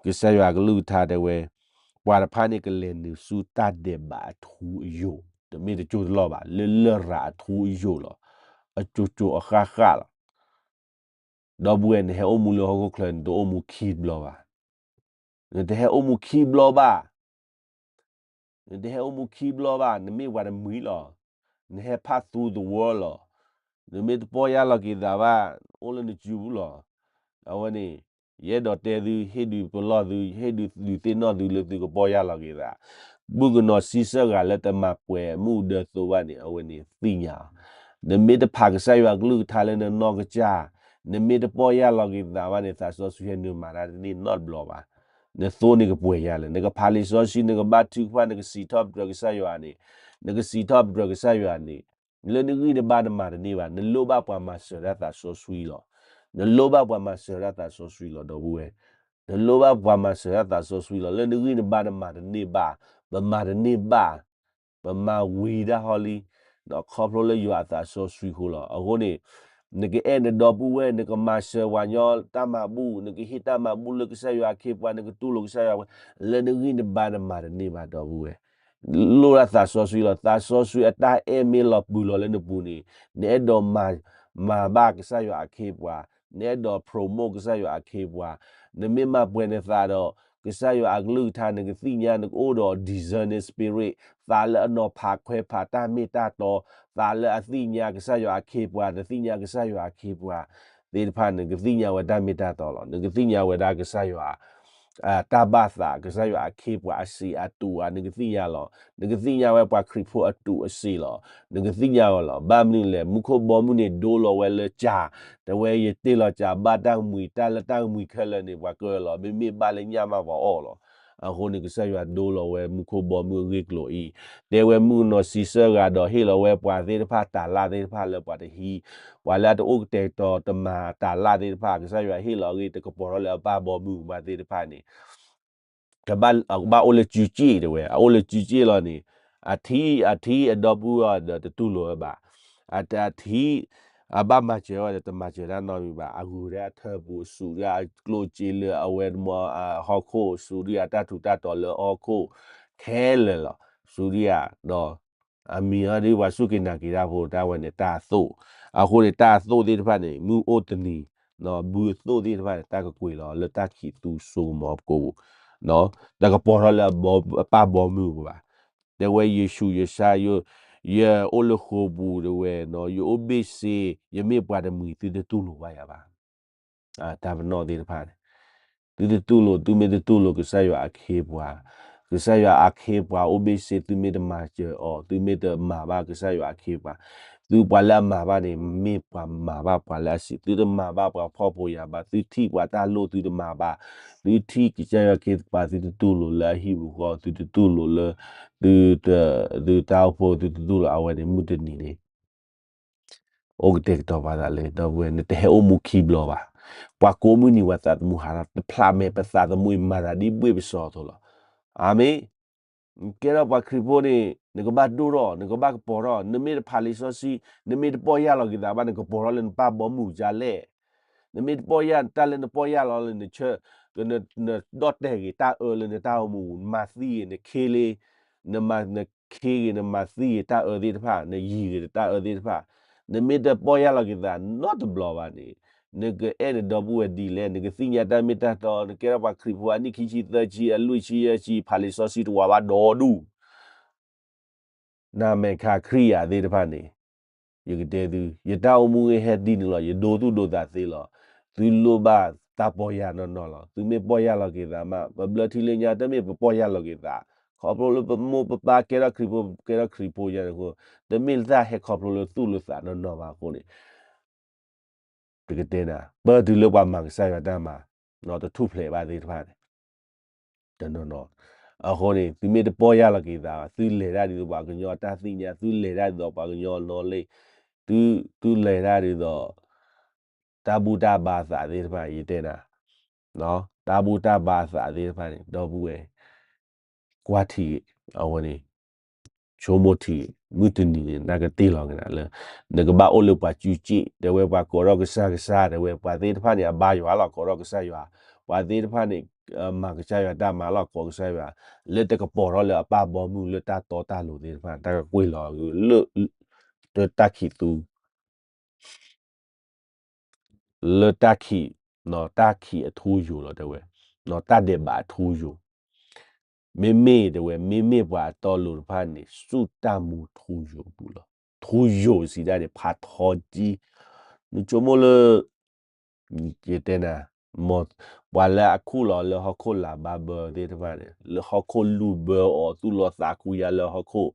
ကစၢ်ယွၤအကလုၢ်ကထါတဲဝဲ, ပှၤတဖၣ်န့ၣ်ကလဲၤနုာ်ဆူတၢ်ဒဲးဘးအထူအယိာ်, တမ့ၢ်တကၠိတလီၢ်ဘၣ်, လၢလရာ်အထူအယိာ်လီၤ, အကၠိကၠိအဃၣ်ဃၣ်လီၤ. ဒီပုၢ်ဝဲၢ် နဟဲအိၣ်မူလၢဟီၣ်ခိၣ်ချၢ နတအိၣ်မူခံဘျီဘၣ်, နတဟဲအိၣ်မူခံဘျီဘၣ် နတဟဲအိၣ်မူခံဘျီဘၣ်, နမ့ၢ်ပှၤတမှံၤလီၤ, နဟဲဖးသူသဝီလီၤ, နမ့ၢ်တပီၢ်ယၢ်လီၤက့ၤသးဘၣ်, အိၣ်လၢနစုပူၤလီၤ. အဝဲန့ၣ်, ယအဲၣ်ဒိးတဲသု, ဟ့ၣ်ဒုးပလီၢ်သု, ဟ့ၣ်ဒုးဒုးသ့ၣ်နီၣ်သုလၢသုကပီၢ်ယၢ်လီၤက့ၤသး, မုၣ်ကနီၤဆံဆၢဂၤလၢတမၤပှဲၤမုၢ်ဒၢသိဘၣ်န့ၣ် အဝဲန့ၣ်သ့ၣ်ညါအီၤ, နမ့ၢ်တဖးကစၢ်ယွၤကလုၢ်ကထါလၢနနီၢ်ကစၢ်, နမ့ၢ်တပီၢ်ယၢ်လီၤက့ၤသးဘၣ်န့ၣ် သးစီဆှံဟဲနုာ်မၤတၢ်တန့ၢ်နီတဘျီဘၣ်. နသိန့ၣ်ကပှဲၤယၢ်လၢ နကဖးလံာ်စီဆှံ နကဘါထုကဖၣ် နကစံးထီၣ်ပတြၢၤကစၢ်ယွၤန့ၣ်, နကစံးထီၣ်ပတြၢၤကစၢ်ယွၤန့ၣ်, လၢနဂံၢ်နဘါနမၤတန့ၢ်ဘၣ်, နလိၣ်ဘၣ်ပှၤမၤစၢၤတၢ်သးစီဆှံလီၤ. နလိၣ်ဘၣ်ပှၤမၤစၢၤတၢ်သးစီဆှံလီၤ ဒီပုၢ်ဝဲၢ်, နလိၣ်ဘၣ်ပှၤမၤစၢၤတၢ်သးစီဆှံလီၤ. လၢနဂံၢ်နဘါနမၤတန့ၢ်ဘၣ်, ပမၤတန့ၢ်ဘၣ်, ပမၤဝံၤဒၣ်ဟီလံ, ဒီးခီဖျိလၢယွၤအသးစီဆှံအဃိလီၤ. အဃိန့ၣ်, နကအဲၣ်နဒီပုၢ်ဝဲၢ်, နကမၤစၢၤပှၤကညီတၢ်မၤဘူၣ်, နကဟ့ၣ်တၢ်မၤဘူၣ်လၢကစၢ်ယွၤအခ့အပှၤ, နကတူၢ်လိာ်ကစၢ်ယွၤ, လၢနဂံၢ်နဘါနမၤတန့ၢ်ဘၣ် ဒီပုၢ်ဝဲၢ်, လိၣ်ဒၣ်သးစီဆှံလီၤ. သးစီဆှံအတၢ်အဲၣ်မ့ၢ်လီၤပှီၤလီၤလၢနပူၤန့ၣ်, နအဲၣ်ဒိးမၤ, မၤဘၣ်ကစၢ်ယွၤအခ့အပှၤ, နအဲၣ်ဒိး promote ကစၢ်ယွၤအခ့အပှၤ, နမ့ၢ်မၤပှဲၤနသးဒီး ကစၢ်ယွၤအကလုၢ်ကထါ နကသ့ၣ်ညါ နကအိၣ်ဒီး discerning spirit, သးလၢအနီၤဖးခွဲးဖးတၢ်မ့ၢ်တၢ်တီ, သးလၢအသ့ၣ်ညါကစၢ်ယွၤအခ့အပှၤ, နသ့ၣ်ညါကစၢ်ယွၤအခ့အပှၤသ့ၣ်တဖၣ် နကသ့ၣ်ညါဝဲတၢ်မ့ၢ်တၢ်တီလီၤ. နကသ့ၣ်ညါဝဲဒၣ်ကစၢ်ယွၤ တၢ်ဘၣ်သး, ကစၢ်ယွၤအခ့အပှၤအစံးအတူးဧါ, နကသ့ၣ်ညါလီၤ. နကသ့ၣ်ညါဝဲပှၤခရံာ်ဖိအတူးအစံးလီၤ. နကသ့ၣ်ညါဝဲလီၤ. ဘၣ်မနုၤလဲၣ်, မူခိၣ်ဘီမုၢ်န့ၣ် ဒိလီၤဝဲလၢကၠၤ, တဲဝဲယတ့ၢ်လီၤကၠၤ, ဘၣ်တၢ်ကမှံၤ, တၢ်လၢတၢ်ကမှံၤခဲလၢာ်န့ၣ် ပှၤကၢလီၤ, မ့မ့ၢ်ဘၣ်လၢညၣ်မးပှၤအီၣ်လီၤ. အဃိန့ၣ် ကစၢ်ယွၤဒိလီၤဝဲမူခိၣ်ဘီမုၢ်အဂ့ၢ်ကျိၤအံၤ, တဲဝဲမုၣ်ကနီၤဆံဆၢဂၤဒီး ဟ့ၣ်လီၤဝဲပှၤသ့ၣ်တဖၣ်တၤလၣ်သ့ၣ်တဖၣ်လၢပှၤတဟံး, ပှၤလၢအတအိၣ်ကတဲာ်ကတီၤတမၤတၤလၣ်သ့ၣ်တဖၣ် ကစၢ်ယွၤဟ့ၣ်လီၤအဂ့ၢ် တကပီၤထီၣ်လၢအပၢ်ဘီမုၢ်ပှၤသ့ၣ်တဖၣ်န့ၣ် ကဘၣ်အိၣ်လၢစုစ့ၣ်တဲဝဲ, အအိၣ်လၢစုစ့ၣ်လီၤန့ၣ်, အထံ, အထံအဒီပုၢ်ဝဲၢ်ဒီးတတူၢ်လိာ်ဝဲဘၣ်, အထံ, အဘၣ်မၤစၢၤဝဲဒီးတမၤစၢၤတၢ်နီတမံၤဘၣ်, အဂုၤဒၣ်အထၢပူၤ စူးဒံးအကျိၣ်စ့လၢအဝဲဟီၣ်ခိၣ်, စူးဒံးအတၢ်ထူးတၢ်တီၤလၢဟီၣ်ခိၣ်ခဲလၢာ်လီၤ. စူးဒံးအဒီး အမံၤအီၤဒ်ပှၤစူၢ်က့ၤနာ်က့ၤတၢ်ဖိ တၢ်ဝဲန့ၣ်တၢ်အသိၣ်, အဃိန့ၣ် တၢ်အသိၣ်သ့ၣ်တဖၣ်န့ၣ် မုၢ်အိၣ်တနံၤ, ဘုအသိၣ်သ့ၣ်တဖၣ်န့ၣ် တၢ်ကကွံာ်လီၤလၢတၢ်ခံးသူစိကမီၤပကိးပူၤ, တကပီၤထီၣ်လၢအပၢ်ဘီမုၢ်ပူၤဘၣ်. တဲဝဲယဆူးယဆါ, ယအိၣ်လၢဃိာ်ပူၤတဲဝဲ, ယအိၣ်ဘ့ၣ်စ့, ယမ့ၢ်ပှၤတမှံၤ သုတတူၢ်လိာ်ဘၣ်ယၤဘၣ်. တၢ်ပနီၣ်သ့ၣ်တဖၣ်န့ၣ် သုတတူၢ်လိာ်, သုမ့ၢ်တတူၢ်လိာ်ကစၢ်ယွၤအခ့အပှၤ, ကစၢ်ယွၤအခ့အပှၤအိၣ်ဘ့ၣ်စ့ သုမ့ၢ်တမၤစၢၤအီၤ, သုမ့ၢ်တမၤဘၣ်ကစၢ်ယွၤအခ့အပှၤ, သုပှၤလၢအမၤဘၣ်န့ၣ် မ့ၢ်ပှၤမၤဘၣ်ပှၤလၢအစံး, သုတမၤဘၣ်ပှၤဖှီၣ်ဖိယာ်ဘၣ်, သုထံၣ်ပှၤတၢ်လိၣ်သုတမၤဘၣ်, သုထံၣ်ကစၢ်ယွၤအခ့အပှၤ သုတတူၢ်လိာ်လၢအဟံၣ်ပူၤဃီ, သုတတူၢ်လိာ်လၢ သု, သုတၢ်အိၣ်ဖှိၣ် သုတတူၢ်လိာ်အဝဲန့ၣ် မုၢ်တနံၤန့ၣ် အိၣ်ကတဲာ်ကတီၤပာ်သးလၢ ဒီပုၢ်ဝဲၢ် နတဟဲအိၣ်မူခံဘျီဘၣ်. ပှၤကိးမုၢ်နံၤ ပှၤသးသမူဟးထီၣ် တဖျးမဲာ်ပသးသမူအံၤ မၤသးဒ်ဘှ့ၣ်ပစီအသိးလီၤ. အၤမ့ၣ်. နကဲထီၣ်ပှၤခရံာ်ဖိန့ၣ် နကဘၣ်ဒိၣ်ထီၣ်, နကဘၣ်ကပီၤထီၣ်, နမ့ၢ်တဖးလံာ်စီဆှံ, နမ့ၢ်တပီၢ်ယၢ်လီၤက့ၤသးဘၣ် နကပီၤထီၣ်လၢနပၢ်ဘီမုၢ်ဒ်လဲၣ်. နမ့ၢ်တပီၢ်ယၢ် တၢ်လၢနပီၢ်ယၢ်လီၤလၢနဆၢ, နဒီၣ်တဲာ်ဂ့ၤတၢ်အၢလၢနတၢ်အိၣ်မူ, နမၤသံဂ့ၤ နခ့လ့, နမၤနခ့ဂ့ၤ နမၤသံဂ့ၤတၢ်အၢသ့ၣ်တဖၣ်, နယံၤဂ့ၤတၢ်အၢသ့ၣ်တဖၣ်, နမ့ၢ်တပီၢ်ယၢ်လီၤက့ၤသးနီတဘျီဘၣ်န့ၣ်, နကအဲၣ်နဒီပုၢ်ဝဲၢ်ဒ်လဲၣ်, နကသ့ၣ်ညါတၢ်မ့ၢ်တၢ်တီ, နကဲထီၣ်ပှၤခရံာ်ဖိအနံၣ်ခံဆံသၢဆံအလွံၢ်ဆံယဲၢ်ဆံ ဖးလံာ်စီဆှံတဝးဘၣ်ဒီဒူၣ် နမဲာ်ခးခရံာ်ယၤသ့ၣ်တဖၣ်န့ၣ်, ယကတဲသု, ယတၢ်အိၣ်မူဂ့ၤဟဲဒ်န့ၣ်လီၤ, ယဒိသူၣ်ဒိသးသ့လီၤ. သုလိၣ်ဘၣ်တၢ်ပီၢ်ယၢ်နီၢ်နီၢ်လီၤ. သုမ့ၢ်ပီၢ်ယၢ်လီၤက့ၤသးမး, ပဘျၢထံလၢညါတမ့ၢ်ပပီၢ်ယၢ်လီၤက့ၤသး, ခီဖျိလၢပမိၢ်ပပၢ်ကဲထီၣ်ခရံာ်ဖိ, ကဲထီၣ်ခရံာ်ဖိယၤန့ၣ်အဃိ, တမ့ၢ်လၢတၢ်ဟဲခီဖျိလၢသူၣ်လၢသးနီၢ်နီၢ်ဘၣ်အဃိန့ၣ် ပကတဲနၤ, ပၢၢ်တုၤလၢပှၤမၤကစၢ်ယွၤတၢ်မၤ, တထူၣ်ဖျဲးဘၣ်သ့ၣ်တဖၣ်န့ၣ်, တနီၤနီၤ, အဃိန့ၣ် သုမ့ၢ်တပီၢ်ယၢ်လီၤက့ၤသး, သုလဲၤတၢ်ဒ်သိးပှၤကညီတၢ်သ့ၣ်ညါ, သုလဲၤတၢ်ဒ်သိးပှၤကညီအနီၣ်လ့ၣ်, သုလဲၤတၢ်ဒ်သိး တၢ်ဘူၣ်တၢ်ဘါအသးသ့ၣ်တဖၣ် ယတဲနၤ, တၢ်ဘူၣ်တၢ်ဘါအသးသ့ၣ်တဖၣ်န့ၣ် ဒီပုၢ်ဝဲၢ် ကွၢ်ထံဂ့ၤ, အဝဲန့ၣ် ဆိကမိၣ်ထံဂ့ၤ, မုၢ်တနံၤန့ၣ် နကတ့ၢ်လီၤက့ၤနၤလၢ နကဘၣ်အိၣ်လၢပှၤစုစ့ၣ်, တဲဝဲပှၤကိးထီၣ်ကစၢ်ကစၢ်, တဲဝဲပှၤသ့ၣ်တဖၣ်န့ၣ် အဘါယွၤလီၤ, ကိးထီၣ်ကစၢ်ယွၤ, ပှၤသ့ၣ်တဖၣ်န့ၣ် မၤကစၢ်ယွၤတၢ်မၤလီၤ, ကိးကစၢ်ယွၤ, လၢတကပီၤထီၣ်လၢအပၢ်ဘီမုၢ်လၢတၢ်တီတၢ်လိၤသ့ၣ်တဖၣ် တၢ်ကကွံာ်လီၤလၢ တၢ်ခံးသူ လၢတၢ်ခံး, တၢ်ခံးအထူယိာ်လီၤတဲဝဲ, တၢ်ဒဲးဘးအထူယိာ်, မ့မ့ၢ်တဲဝဲ မ့မ့ၢ်ပှၤအတီအလိၤတဖၣ်န့ၣ် ဆူတၢ်မူထူယိာ်ပူၤလီၤ. ထူယိာ်စံးဒၣ်န့ၣ် ဖးထီကံ, နဆိကမိၣ်လၢ ယတဲနၤ, ပှၤလၢအခုၣ်လီၤလၢဟီၣ်ခိၣ်လၤဘါဘၢသ့ၣ်တဖၣ်န့ၣ် လၢဟီၣ်ခိၣ်လူၢ်ဘၢအီၤ သူၣ်လီၤသးကွံယါလၢဟီၣ်ခိၣ်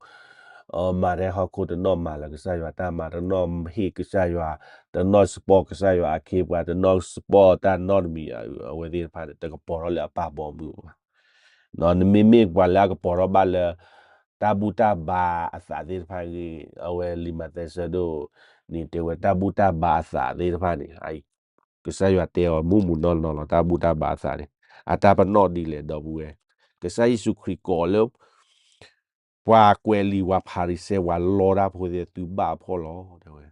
မၤထဲဟီၣ်ခိၣ်တနီၣ်မၤလၢကစၢ်ယွၤတၢ်မၤ, တနီၣ်ဟ့ၣ်ကစၢ်ယွၤ, တနီၣ်စပီၢ်ကစၢ်ယွၤအခ့အပှၤ, တနီၣ်စပီၢ်တၢ်နီတမံၤ, အဝဲသ့ၣ်တဖၣ်န့ၣ် တကပီၤထီၣ်လၢအပၢ်ဘီမုၢ်ဘၣ်. နမ့မ့ၢ်ပှၤလၢအကပီၤထီၣ်ဘၣ်လၢ တၢ်ဘူၣ်တၢ်ဘါအသးသ့ၣ်တဖၣ်ဂ့ၤ, အဝဲလံာ်မးသဲဆၢဒိၣ်န့ၣ် တဲဝဲတၢ်ဘူၣ်တၢ်ဘါအသးသ့ၣ်တဖၣ်န့ၣ် ကစၢ်ယွၤတဲအီၤမူးမူးနီၢ်နီၢ်လီၤ, တၢ်ဘူၣ်တၢ်ဘါအသးန့ၣ် အတၢ်ပနီၣ်ဒ်လဲၣ် ဒီပုၢ်ဝဲၢ်, ကစၢ်ယ့ၣ်ၡူးခရံာ်ကိးလၢ ပှၤကွဲးလံာ်ဝဲဖၤရံၤၡဲ ပှၤလီတၢ်ဖိသ့ၣ် သုဘၣ်အဖှီၣ်လီၤ တဲဝဲ,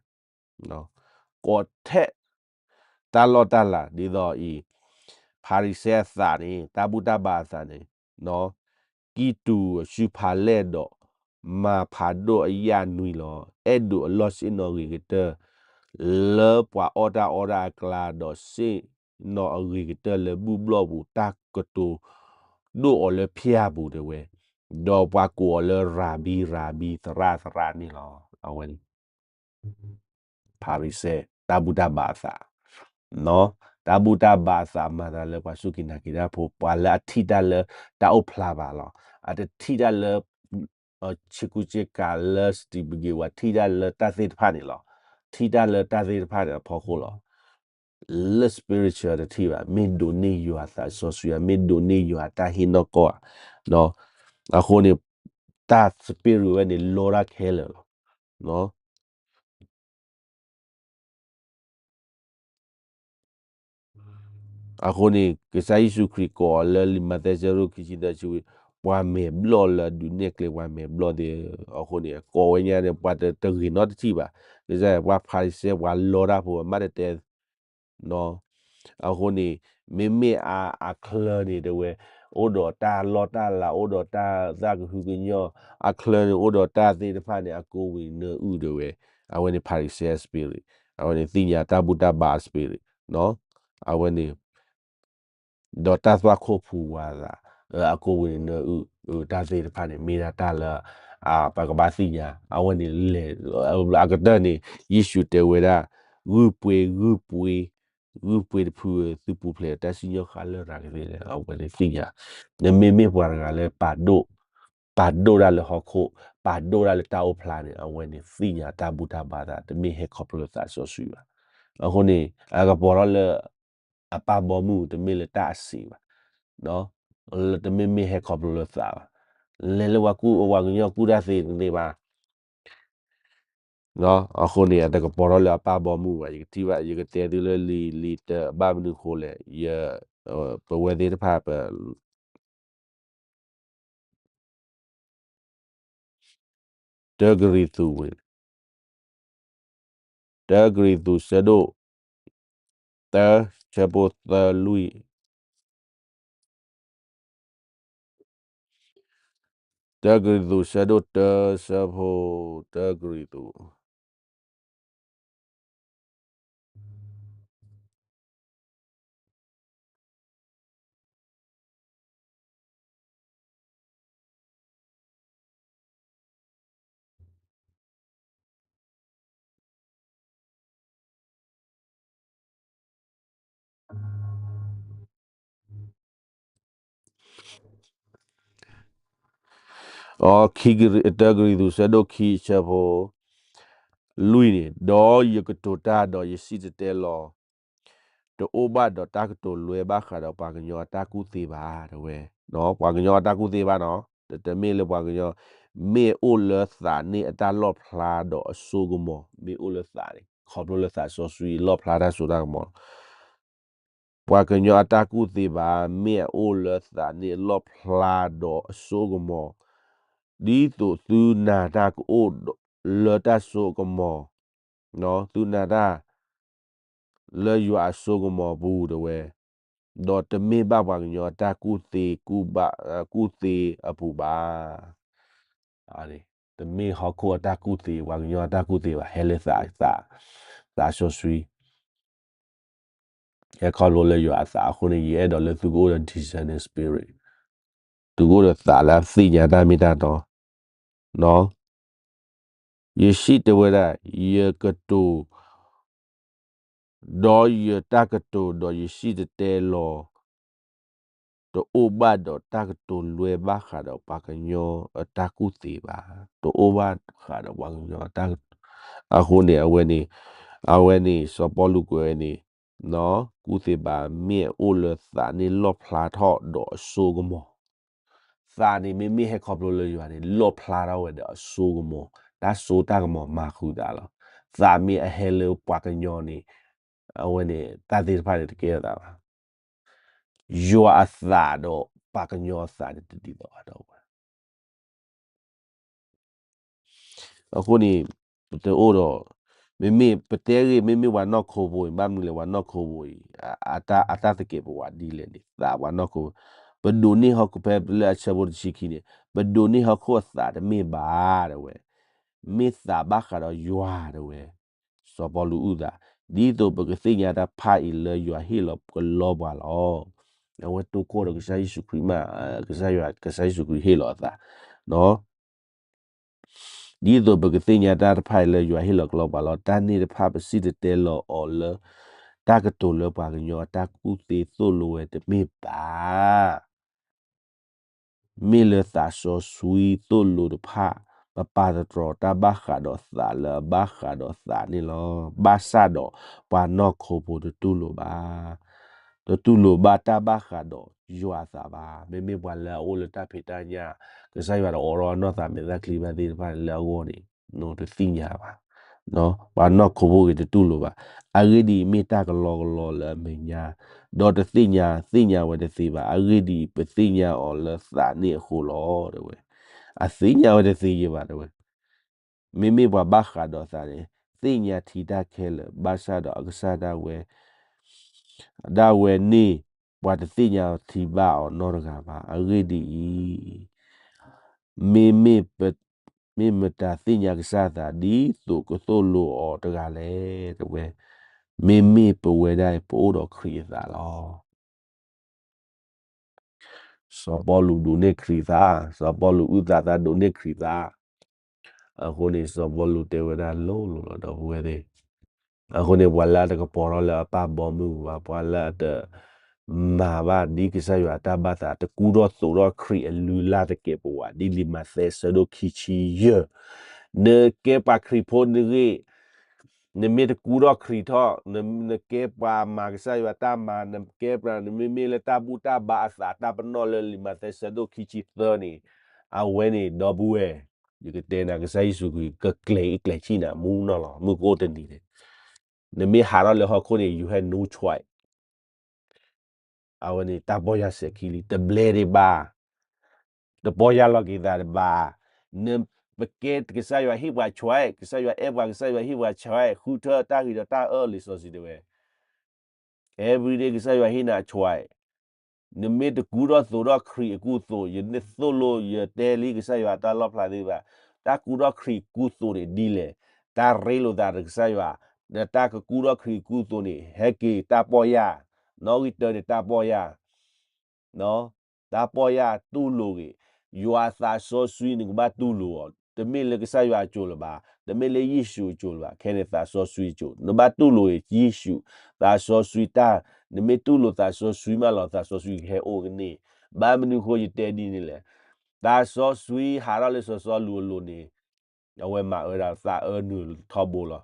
ကိးထဲ တၢ်လီၢ်တၢ်လၤ ဒ်သိးအံၤ, ဖၤရံၤၡဲအသးန့ၣ် တၢ်ဘူၣ်တၢ်ဘါအသးန့ၣ်, ကံၢ်တူာ်အစုဖးလဲၢ်ဒီး မၤဖးဒိၣ်အယၣ်နွံလီၤ. အဲၣ်ဒိးအလီၢ်ဆ့ၣ်နီၤဂ့ၤကတၢၢ် လၢပှၤအီၣ်တၢ်အီတၢ်အကျါဒီး ဆ့ၣ်နီၤအဂ့ၤကတၢၢ်လၢဘူၣ်ဘျီၣ်ပူၤ တၢ်ကတိၤဒိၣ်အီၤလၢဖၠၣ်ပူၤတဲဝဲ, ဒီးပှၤကိးအီၤလၢရၤဘံ ရၤဘံ သရၣ် သရၣ်န့ၣ်လီၤ. အဝဲန့ၣ် ဖၤရံၤၡဲ တၢ်ဘူၣ်တၢ်ဘါအသး, တၢ်ဘူၣ်တၢ်ဘါအသးမၤသးလၢပှၤစူၢ်က့ၤနာ်က့ၤတၢ်ဖိ ပှၤလၢအထံၣ်တၢ်လၢတၢ်အိၣ်ဖျါဘၣ်လီၤ. အတထံၣ်တၢ်လၢ ဆ့ကူဆ့ကၤလၢ စတံးပက့ၤ ပှၤထံၣ်တၢ်လၢတၢ်သ့ၣ်တဖၣ်န့ၣ်လီၤ. ထံၣ်တၢ်လၢတၢ်သ့ၣ်တဖၣ်န့ၣ်အဖီခိၣ်လီၤ. လၢ spiritual တထံၣ်ဘၣ်, မ့ၢ်ဒိးန့ၢ်ယွၤသးစီဆှံဧါ, မ့ၢ်ဒိးန့ၢ်ယွၤတၢ်ဟ့ၣ်နီၢ်ကီၢ်ဧါ, အဃိန့ၣ် တၢ် spirit ဝဲန့ၣ် လီတၢ်ခဲလၢာ်လီၤ. အဃိန့ၣ် ကစၢ်ယ့ၣ်ၡူးခရံာ်ကိးအီၤလၢလံာ်မးသဲဆၢဒိၣ်ခံဆံသၢဆံဝံၤ, ပှၤမဲာ်ဘျီၣ်လၢအဒုးနဲၣ်ကျဲပှၤမဲာ်ဘျီၣ်သ့ၣ်, အဃိန့ၣ် ကိးဝဲညါန့ၣ် ပှၤတဂ့ၤနီတထံၣ်ဘၣ်. ကစၢ်ယွၤ ပှၤဖၤရံၤၡဲ ပှၤလီတၢ်ဖိ မ့ၢ်တတဲ အဃိန့ၣ် မ့မ့ၢ်အချၢန့ၣ်တဲဝဲ အိၣ်ဒီးတၢ်လီၢ်တၢ်လၤ အိၣ်ဒီးတၢ်သးကဟုကညီၢ်, အချၢန့ၣ် အိၣ်ဒီးတၢ်သ့ၣ်တဖၣ်န့ၣ် အကိးဝံၤနၢအုၣ်တဲဝဲ, အဝဲန့ၣ် ဖၤရံၤၡဲ spirit, အဝဲန့ၣ်သ့ၣ်ညါတၢ်ဘူၣ်တၢ်ဘါ spirit, အဝဲန့ၣ် ဒီးတၢ်သွၣ်ခိၣ်ဖှူဝါသး အကိးဝံၤန့ၣ်နၢအုၣ်, တၢ်သ့ၣ်တဖၣ်န့ၣ် မ့ၢ်ဒၣ်တၢ်လၢ ပကဘၣ်သ့ၣ်ညါ, အဝဲန့ၣ်လဲၤ အကတၢၢ်န့ၣ် ယ့ၣ်ၡူးတဲဝဲဒၣ် ဂုၢ်ပှ့ၤ ဂုၢ်ပှ့ၤ, ဂုၢ်ပှ့ၤတဖုဧၢ, သုပူၤဖျဲးတၢ်စံၣ်ညီၣ်ဃၣ်လၢရၤကသ့လဲၣ်, အဝဲန့ၣ်သ့ၣ်ညါ, နမ့မ့ၢ်ပှၤတဂၤလၢပာ်ဒိၣ်, ပာ်ဒိၣ်တၢ်လၢဟီၣ်ခိၣ်, ပာ်ဒိၣ်တၢ်လၢတၢ်အိၣ်ဖျါန့ၣ် အဝဲန့ၣ်သ့ၣ်ညါတၢ်ဘူၣ်တၢ်ဘါသး တမ့ၢ်ဟဲခီဖျိလၢသးစီဆှံဘၣ်. အဃိန့ၣ် အကပီၤထီၣ်လၢ အပၢ်ဘီမုၢ် တမ့ၢ်လၢတၢ်အစံးဘၣ်, တမ့မ့ၢ်ဟဲခီဖျိလၢသးဘၣ်, လဲၤလၢပှၤကူၣ် ပှၤကညီကူၣ်တၢ်သ့တသ့ဘၣ်. အဃိန့ၣ် အတကပီၤထီၣ်လၢအပၢ်ဘီမုၢ်ဘၣ်, ယကထံၣ်ဘၣ် ယကတဲသုလၢလံာ်လံာ်တၢ ဘၣ်မနုၤဃိလဲၣ်, ယ ပဝဲသ့ၣ်တဖၣ် ပ တၢကရံၣ်သူး, တၢကရံၣ်သူး ဆၢဒိၣ်တၢ ဆၢဖိသၢလွံၢ်, တၢကရံၣ်သူး ဆၢဒိၣ်တၢ ဆၢဖိ တၢကရံၣ်သူး အ ခံ တၢကရံၣ်သူး ဆၢဒိၣ်ခံ ဆၢဖိ လွံၢ်န့ၣ်, ဒီးယကတိၤတၢ်ဒီးယစံၣ်တဲၤတဲလီၤ, တအိၣ်ဘၣ်ဒီးတၢ်ကတိၤလွဲဘၣ်ဃးဒီးပှၤကညီအတၢ်ကူၣ်သ့ဘၣ်, တဲဝဲ, ပှၤကညီအတၢ်ကူၣ်သ့ဘၣ်နီၤ, တမ့ၢ်လၢပှၤကညီ မ့ၢ်အိၣ်လၢသးန့ၣ်အတၢ်လီၣ်ဖျါဒီးအစိကမီၤ, မ့ၢ်အိၣ်လၢသးန့ၣ် ခီဖျိလၢသးစီဆှံလီၣ်ဖျါတၢ်စိတၢ်ကမီၤလီၤ. ပှၤကညီအတၢ်ကူၣ်သ့ဘၣ် မ့ၢ်အအိၣ်လၢသးန့ၣ်လီၣ်ဖျါဒီးအစိကမီၤ, ဒ်သိးသုနာ်တၢ်ကအိၣ်လၢတၢ်စိကမီၤ, သုနာ်တၢ် လၢယွၤအစိကမီၤအပူၤတဲဝဲ, ဒီးတမ့ၢ်ဘၣ်ပှၤကညီအတၢ်ကူၣ်သ့, ကူၣ်သ့အပူၤဘၣ်. တမ့ၢ်ဟီၣ်ခိၣ်အတၢ်ကူၣ်သ့, ပှၤကညီအတၢ်ကူၣ်သ့ဘၣ်, ဟဲလၢသး, သးစီဆှံ, ဟဲခီဖျိလၢယွၤအသးအဃိန့ၣ် ယအဲၣ်ဒိးလၢသုကအိၣ်ဒီး discerning spirit, သုကအိၣ်ဒီးသးလၢအသ့ၣ်ညါတၢ်မ့ၢ်တၢ်တီ, ယစံးတဲဝဲဒၣ်, ယကတိၤ ဒီးယတၢ်ကတိၤဒီးယစံၣ်တဲၤတဲလီၤ တအိၣ်ဘၣ်ဒီးတၢ်ကတိၤလွဲဘၣ်ဃးဒီးပှၤကညီအတၢ်ကူၣ်သ့ဘၣ်, တအိၣ်ဘၣ်ဃးဒီးပှၤကညီအတၢ်ကတိၤ, အဃိန့ၣ် အဝဲန့ၣ်, အဝဲန့ၣ် စီၤပီလူးကွဲးဝဲန့ၣ်, ကူၣ်သ့ဘၣ်မ့ၢ်အအိၣ်လၢသးန့ၣ်လီၣ်ဖျါထီၣ်ဒီးအစိကမီၤ သးန့ၣ်မ့မ့ၢ်ဟဲခီဖျိလၢယွၤန့ၣ် လီၣ်ဖျါထီၣ်ဝဲဒီးအစိကမီၤ, တၢ်စိတၢ်ကမီၤမၤဃုာ်သးလီၤ. သးမ့ၢ်အဟဲလၢပှၤကညီန့ၣ်, အဝဲန့ၣ် တၢ်သ့ၣ်တဖၣ်န့ၣ်တကဲထီၣ်သးဘၣ်. ယွၤအသးဒီးပှၤကညီအသးန့ၣ်တဒ်သိးဘၣ်ဒီးဝဲ အဃိန့ၣ်, ပတအိၣ်ဒီး, မ့မ့ၢ်ပတဲဂ့ၤ မ့မ့ၢ်ပှၤနီၢ်ခိဖိအံၤ ဘၣ်မနုၤလဲၣ် ပှၤနီၢ်ခိဖိအံၤ, အတၢ်သကဲးပဝးဒ်လဲၣ်န့ၣ် သးပှၤနီၢ်ခိ, ပဒိးန့ၢ်ဟီၣ်ခိၣ်ဖဲလၢအဆၢဖိတဆံခံန့ၣ် ပဒိးန့ၢ်ဟီၣ်ခိၣ်အသးတမ့ၢ်ဘၣ်တဲဝဲ, မ့ၢ်သးဘၣ်ဃးဒီးယွၤတဲဝဲ, စီၤပီလူးအုၣ်သး, ဒ်သိးပကသ့ၣ်ညါတၢ်တဖၣ်အံၤလၢယွၤဟ့ၣ်လီၤကလီပှၤလီၤ. အဝဲတိခိၣ်ဒီးကစၢ်ယ့ၣ်ၡူးခရံာ်မး, ကစၢ်ယွၤ, ကစၢ်ယ့ၣ်ၡူးခရံာ်ဟ့ၣ်လီၤအသး, ဒ်သိးပကသ့ၣ်ညါတၢ်တဖၣ်အံၤလၢယွၤဟ့ၣ်လီၤကလီပှၤလီၤ. တၢ်န့ၣ်တဖၣ်ပစံၣ်တဲၤတဲလီၤအီၤလၢ တၢ်ကတိၤလၢပှၤကညီအတၢ်ကူၣ်သ့သိၣ်လိဝဲတမ့ၢ်ဘၣ် မ့ၢ်လၢသးစီဆှံသိၣ်လိတဖၣ်, ပပာ်သတြီၤတၢ်ဘၣ်ဃးဒီးသးလၢအဘၣ်ဃးဒီးသးန့ၣ်လီၤ. ဘၣ်ဆၣ်ဒီးပှၤနီၢ်ခိဖိတတူၢ်လိာ်ဘၣ်, တတူၢ်လိာ်ဘၣ်တၢ်ဘၣ်ဃးဒီးယွၤအသးဘၣ်. မ့မ့ၢ်ပှၤလၢအအိၣ်လၢတၢ်ဖံးတၢ်ညၣ်, ကစၢ်ယွၤတအိးထီၣ်အနီၢ်သးမဲာ်သၣ်ချံဘၣ်သ့ၣ်တဖၣ်န့ၣ်လၢအဂီၢ်န့ၣ်, တသ့ၣ်ညါဘၣ်. ပှၤနီၢ်ခိဖိဂ့ၤတတူၢ်လိာ်ဘၣ်. အဂ့ၢ်ဒ်အံၤ, မ့ၢ်တၢ်ကလီကလီလၢအမဲာ်ညါ, ဒီးတသ့ၣ်ညါ, သ့ၣ်ညါဝဲတသ့ဘၣ်. အဂ့ၢ်ဒ်အံၤ, ပသ့ၣ်ညါအီၤလၢသးန့ၣ်အဃိလီၤ တဲဝဲ. အသ့ၣ်ညါဝဲတသ့ယဲဘၣ် တဲဝဲ. မ့မ့ၢ်ပှၤဘၣ်ဃးဒီးသးန့ၣ်, သ့ၣ်ညါထံတၢ်ခဲလၢာ်, ဘၣ်ဆၣ်ဒီးအကစၢ်ဒၣ်ဝဲ, ဒၣ်ဝဲန့ၣ်, ပှၤတသ့ၣ်ညါထံဘၣ်အီၤနီတဂၤဘၣ်. အဂ့ၢ်ဒ်အံၤ, မ့မ့ၢ်ပ, မ့ၢ်မတၤသ့ၣ်ညါကစၢ်အသး ဒ်သိးကသိၣ်လိအီၤတဂၤလဲၣ် တဲဝဲ. မ့မ့ၢ်ပဝဲဒၣ်အံၤ ပအိၣ်ဒီးခရံာ်အသးလီၤ. စီၤပီလူးဒိးန့ၢ်ခရံာ်သး, စီၤပီလူးအုၣ်သးသးဒိးန့ၢ်ခရံာ်သး. အဃိန့ၣ် စီၤပီလူးတဲဝဲဒၣ်လိၤလိၤလီၤ ဒီပုၢ်ဝဲၢ်သ့ၣ်. အဃိန့ၣ် ပှၤလၢအတကပီၤထီၣ်လၢအပၢ်ဘီမုၢ်ဘၣ်, ပှၤလၢအတမၤဘၣ်ဒ်ကစၢ်ယွၤအတၢ်ဘၣ်သး, တကူထီၣ်သိးထီၣ်ခရံာ်အလုၢ်အလၢ်သကဲးပဝး ဒ်လံာ်မးသဲဆၢဒိၣ်ခံဆံယဲၢ်, နကဲပှၤခရံာ်ဖိတဂ့ၤ, နမ့ၢ်တကူထီၣ်ခရံာ်ထီၣ်, နကဲပှၤမၤကစၢ်ယွၤတၢ်မၤ, နကဲပှၤ နမ့မ့ၢ်လၢတၢ်ဘူၣ်တၢ်ဘါအသးတၢ်ပနီၣ်လၢလံာ်မးသဲဆၢဒိၣ်ခံဆံသၢန့ၣ်, အဝဲန့ၣ် ဒီပုၢ်ဝဲၢ်, ယကတဲနၤ ကစၢ်ယ့ၣ်ၡူးခရံာ် ကကျဲၤအံၤကျဲၤဆံၣ်နၤမူနီၢ်လီၤ, မုၢ်ကအိၣ်တနံၤန့ၣ်, နမ့ၢ်ဟးထီၣ်လၢဟီၣ်ခိၣ်န့ၣ် you have no choice. အဝဲန့ၣ် တၢ်ပီၢ်ယၢ်စဲးခံလံ, တဘျဲဒံးဘၣ်, တပီၢ်ယၢ်လီၤက့ၤသးတဘၣ်, နပကဲကစၢ်ယွၤဟ့ၣ်ပှၤ choice, ကစၢ်ယွၤအဲၣ်ပှၤ ကစၢ်ယွၤဟ့ၣ်ပှၤ choice, ဃုထၢတၢ်ဂ့ၤဒီးတၢ်အၢ လံာ်စီဆှံတဲဝဲ every day ကစၢ်ယွၤဟ့ၣ်နၤ choice, နမ့ၢ်တကူထီၣ်သိးထီၣ်ခရံာ်အကူအသိး, ယန့ၣ်သိၣ်လိယတဲလံကစၢ်ယွၤတၢ်လီၣ်ဖျါသ့ၣ်တဖၣ်, တၢ်ကူထီၣ်ခရံာ်ကူသိးန့ၣ်ဒ်လဲၣ်, တၢ်ရ့လိာ်သးဒီးကစၢ်ယွၤ, ဒီးတၢ်ကကူထီၣ်ခရံာ်ကူသိးန့ၣ် ဟဲက့ၤတၢ်ပီၢ်ယၢ်, နီၣ်ဂံၢ်တၢန့ၣ်တၢ်ပီၢ်ယၢ် တၢ်ပီၢ်ယၢ်တူၢ်လိာ်ဂ့ၤ, ယွၤသးစီဆှံနကဘၣ်တူၢ်လိာ်အီၤ, တမ့ၢ်လၢကစၢ်ယွၤအစိၤလၢၤဘၣ်, တမ့ၢ်လၢယ့ၣ်ၡူးအစိၤလၢၤဘၣ်, ခဲန့ၣ်သးစီဆှံအစိၤ, နဘၣ်တူၢ်လိာ်ဂ့ၤယ့ၣ်ၡူး, သးစီဆှံတၢ်, နမ့ၢ်တူၢ်လိာ်သးစီဆှံမးလီၤ သးစီဆှံကဟဲအိၣ်ကန့ၢ်, ဘၣ်မနုၤဃိယတဲဒ်န့ၣ်လဲၣ်, သးစီဆှံဟးထီၣ်လၢစီၤစီလူးအလိၤန့ၣ်, အဝဲမၤဝဲဒၣ်သးအၢနုာ်ထီဘိလီၤ.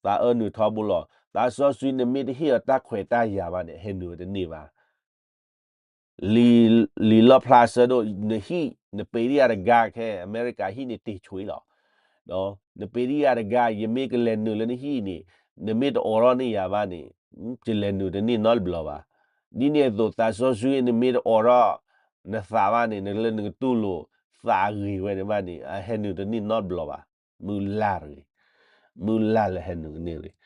သးအၢနုာ်ထီဘိလီၤ. သးစီဆှံနမ့ၢ်တဟ့ၣ်အီၤတၢ်ခွဲးတၢ်ယာ်ဘၣ်န့ၣ် ဟဲနုာ်ဝဲတန့ၢ်ဘၣ်. လံာ်လီၣ်ဖျါဆၢဒိၣ် နဟံၣ် နပ့ၤဒံးယၤတဂၤခဲ အမဲရကၤဟံၣ်န့ၣ်တ့ၢ်ဆွံလီၤ. ဒီးနပ့ၤဒံးယၤတဂၤ ယမ့ၢ်ကလဲၤနုာ်လၢနဟံၣ်န့ၣ် နမ့ၢ်တအိးထီၣ်န့ၢ်ယၤဘၣ်န့ၣ် ယလဲၤနုာ်တန့ၢ်နီတဘျီဘၣ်. ဒ်န့ၣ်အသိး သးစီဆှံနမ့ၢ်တအိးထီၣ်နသးဘၣ်န့ၣ် နလၢနကတူၢ်လိာ်သးအဂ့ၤဝဲန့ၣ်ဘၣ်န့ၣ် အဟဲနုာ်တန့ၢ်နီတဘျီဘၣ်. မုၢ်လၢ်တဂ့ၤ, မုၢ်လၢ်လၢဟဲနုာ်ကန့ၢ်တဂ့ၤ.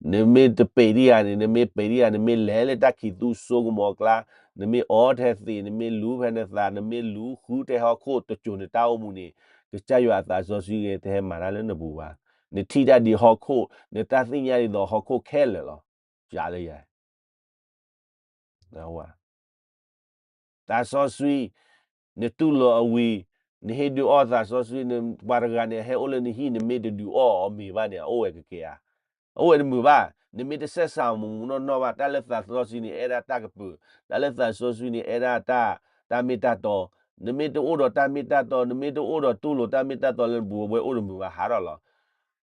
နမ့ၢ်တပ့ၤဒံးယၤန့ၣ် နမ့ၢ်ပ့ၤဒံးယၤ နမ့ၢ်လဲၤလၢတၢ်ခံးသူစိကမီၤအကျါ, နမ့ၢ်အီထဲသ့ၣ်, နမ့ၢ်လူၤဖဲနသး, နမ့ၢ်လူၤဃုထဲဟီၣ်ခိၣ်တစိၤနတၢ်အိၣ်မူန့ၣ် ကစၢ်ယွၤအသးစီဆှံဂ့ၤ တဟဲမၤတၢ်လၢနပူၤဘၣ်. နထံၣ်တၢ်ဒ်ဟီၣ်ခိၣ်, နတၢ်သ့ၣ်ညါဒ်သိးဟီၣ်ခိၣ်ခဲလၢာ်လီၤ. ယၤလၢယၤ သးစီဆှံ, နတူၢ်လိာ်အဝံၤ, နဟ့ၣ်ဒုးအီၣ်သးစီဆှံ, ပှၤတဂၤန့ၣ် ဟဲအိၣ်လၢနဟံၣ် နမ့ၢ်တဒုးအီၣ်အီၤမ့ၤဘၣ်န့ၣ် အအိၣ်ဝဲကကဲဧါ. အအိၣ်ဝဲတမုာ်ဘၣ်. နမ့ၢ်တဆဲးစၢ်မူးနီၢ်နီၢ်ဘၣ်, တၢ်လၢသးစီဆှံန့ၣ် အဲၣ်ဒၣ်တၢ်ကပၢၤ, တၢ်လၢသးစီဆှံန့ၣ် အဲၣ်ဒၣ်တၢ်, တၢ်မ့ၢ်တၢ်တီ, နမ့ၢ်တအိၣ်ဒီးတၢ်မ့ၢ်တၢ်တီ, နမ့ၢ်တအိၣ်ဒီးတူၢ်လိာ်တၢ်မ့ၢ်တၢ်တီလၢနပူၤ အဝဲအိၣ်တမုာ်ဘၣ် ဟးထီၣ်လီၤ.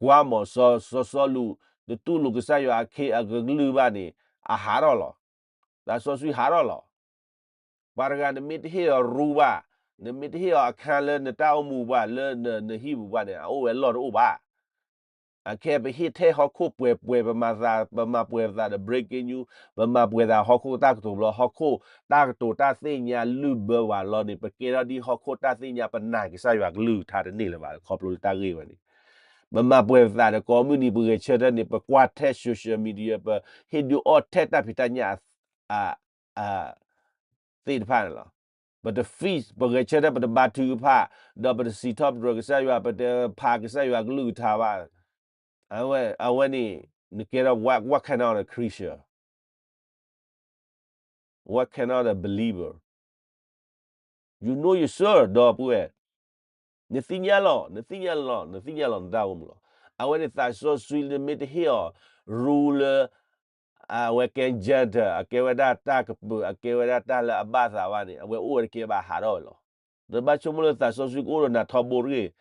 ကွၢ်မး စီၤစီလူး တတူၢ်လိာ်ကစၢ်ယွၤအခ့အကလုၢ်ဘၣ်န့ၣ် အဟးထီၣ်လီၤ. သးစီဆှံဟးထီၣ်လီၤ. ပှၤတဂၤနမ့ၢ်တဟ့ၣ်အီၤရူဘၣ်, နမ့ၢ်တဟ့ၣ်အီၤအခါလၢနတၢ်အိၣ်မူဘၣ် လၢနဟံၣ်ပူၤဘၣ်န့ၣ် အအိၣ်ဝဲလီၢ်တအိၣ်ဘၣ်. အခဲပဟ့ၣ်ထဲဟီၣ်ခိၣ်ပှဲၤပှဲၤ ပမၤသး, ပမၤပှဲၤပသးဒီး breaking news, ပမၤပှဲၤသးဟီၣ်ခိၣ်တၢ်ကတိၤဘျီ ဟီၣ်ခိၣ် တၢ်ကတိၤတၢ်သ့ၣ်ညါလုၢ်ဘၢဝဲလီၤန့ၣ် ပကဲထီၣ်ဒ်ဟီၣ်ခိၣ်တၢ်သ့ၣ်ညါ ပနာ်ကစၢ်ယွၤကလုၢ်ကထါတန့ၢ်လၢၤဘၣ် ခီဖျိလၢတၢ်ဂ့ၢ်ဝဲန့ၣ်. ပမၤပှဲၤပသးဒီးကိးမုၢ်နံၤပဂဲၤဆၢထၢၣ်န့ၣ် ပကွၢ်ထဲ social media ပဟ့ၣ်ဒုးအီၣ်ထဲတၢ်ဖံးတၢ်ညၣ် သ့ၣ်တဖၣ်န့ၣ်လီၤ. ပတ feast ပဂဲၤဆၢထၢၣ် ပတဘါထုကဖၣ်, ဒီးပတစံးထီၣ်ပတြၢၤကစၢ်ယွၤ ပတဖးကစၢ်ယွၤကလုၢ်ကထါဘၣ်. အဝဲ, အဝဲန့ၣ် နကဲထီၣ် what, what kind of a Christian? What kind of a believer? You know yourself ဒီပုၢ်ဝဲၢ်, နသ့ၣ်ညါလီၤ, နသ့ၣ်ညါလီၤ, နသ့ၣ်ညါလီၤနတၢ်အိၣ်မူလီၤ. အဝဲန့ၣ်သးစီဆှံနမ့ၢ်တဟ့ၣ်အီၤ rule လၢ အဝဲကဲ gentle အကဲဝဲဒၣ်တၢ်ကပၢၤ အကဲဝဲဒၣ်တၢ်လၢအဘၣ်သးဘၣ်န့ၣ် အဝဲအိၣ်ဝဲတကဲဘၣ် ဟးထီၣ်ဝဲလီၤ. နဘၣ်ဆိကမိၣ်လၢသးစီဆှံကအိၣ်ဒီးနၤထီဘိတဂ့ၤ.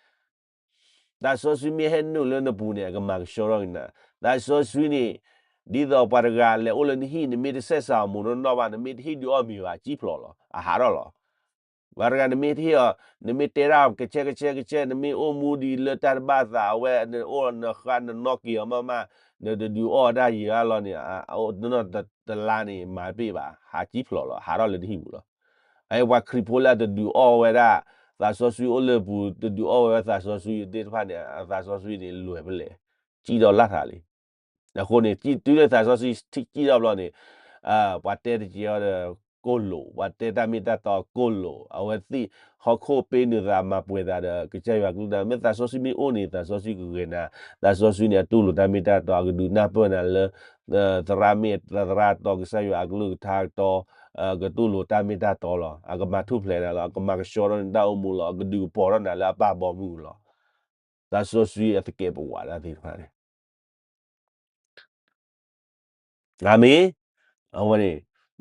သးစီဆှံမ့ၢ်ဟဲနုာ်လၢနပူၤန့ၣ် အကမၤကဆှီထီၣ်က့ၤနၤ. သးစီဆှံန့ၣ် ဒ်သိးပှၤတဂၤလဲၤအိၣ်လၢနဟံၣ် နမ့ၢ်တဆဲးစၢ်အီၤမူးနီၢ်နီၢ်ဘၣ် နမ့ၢ်တဟ့ၣ်ဒုးအီၣ်မ့ၤဘၣ် ကံၣ်ဖျိးလီၤ အဟးထီၣ်လီၤ. ပှၤတဂၤနမ့ၢ်တဟ့ၣ်အီၤ နမ့ၢ်တဲတၢ်ကဆဲကဆဲကဆဲ နမ့ၢ်အိၣ်မူဒ်လၢတၢ်တဘၣ်သး အဝဲနအိၣ်နဃါနနီၣ်က့ၤအီၤမးမး နတဒုးအီၣ်တၢ်ယံာ်အါလီၤန့ၣ် တနီၢ်တလါန့ၣ် မၤတပ့ၢ်ဘၣ် ဟးကံၣ်ဖျိးလီၤ ဟးထီၣ်လၢနဟံၣ်ပူၤလီၤ. အပှၤခရံာ်ဖိလၢအတဒုးအီၣ်ဝဲဒၣ် သးစီဆှံအိၣ်လၢပူၤ တဒုးအီၣ်ဝဲသးစီဆှံသ့ၣ်တဖၣ်န့ၣ် အသးစီဆှံန့ၣ်လွဲၢ်ဖဲလဲၣ် စံၣ်ဒီးလၢ်ထးလံ. အဃိန့ၣ် တုၤလၢသးစီဆှံထံၣ်စံၣ်ဒီးဘျီန့ၣ် ပှၤတဲတကဲအီၤဒီး ကိၣ်လိာ်, ပှၤတဲတၢ်မ့ၢ်တၢ်တီကိၣ်လိာ်, အဝဲသ့ၣ်ဟီၣ်ခိၣ်ပ့ၤနုာ်သးမၤပှဲၤသးဒီး ကစၢ်ယွၤကလုၢ်ကထါ မ့ၢ်သးစီဆှံမ့ၢ်အိၣ်န့ၣ် သးစီဆှံကဂဲၤနၤ, သးစီဆှံန့ၣ် အတူၢ်လိာ်တၢ်မ့ၢ်တၢ်တီ အကဒုးနၢ်ပၢၢ်နၤလၢ သရၣ်မ့ၢ်သရၣ်တီ ကစၢ်ယွၤအကလုၢ်ကထါတီ ကတူၢ်လိာ်တၢ်မ့ၢ်တၢ်တီလီၤ. အကမၤထူၣ်ဖျဲးနၤလီၤ. အကမၤကဆှီထီၣ်နတၢ်အိၣ်မူလီၤ. အကဒုးကပီၤထီၣ်နၤလၢအဘၣ်ဘီမုၢ်လီၤ. သးစီဆှံအသကဲးပဝးဒၣ်သ့ၣ်တဖၣ်န့ၣ် အၤမ့ၣ်. အဝဲန့ၣ်,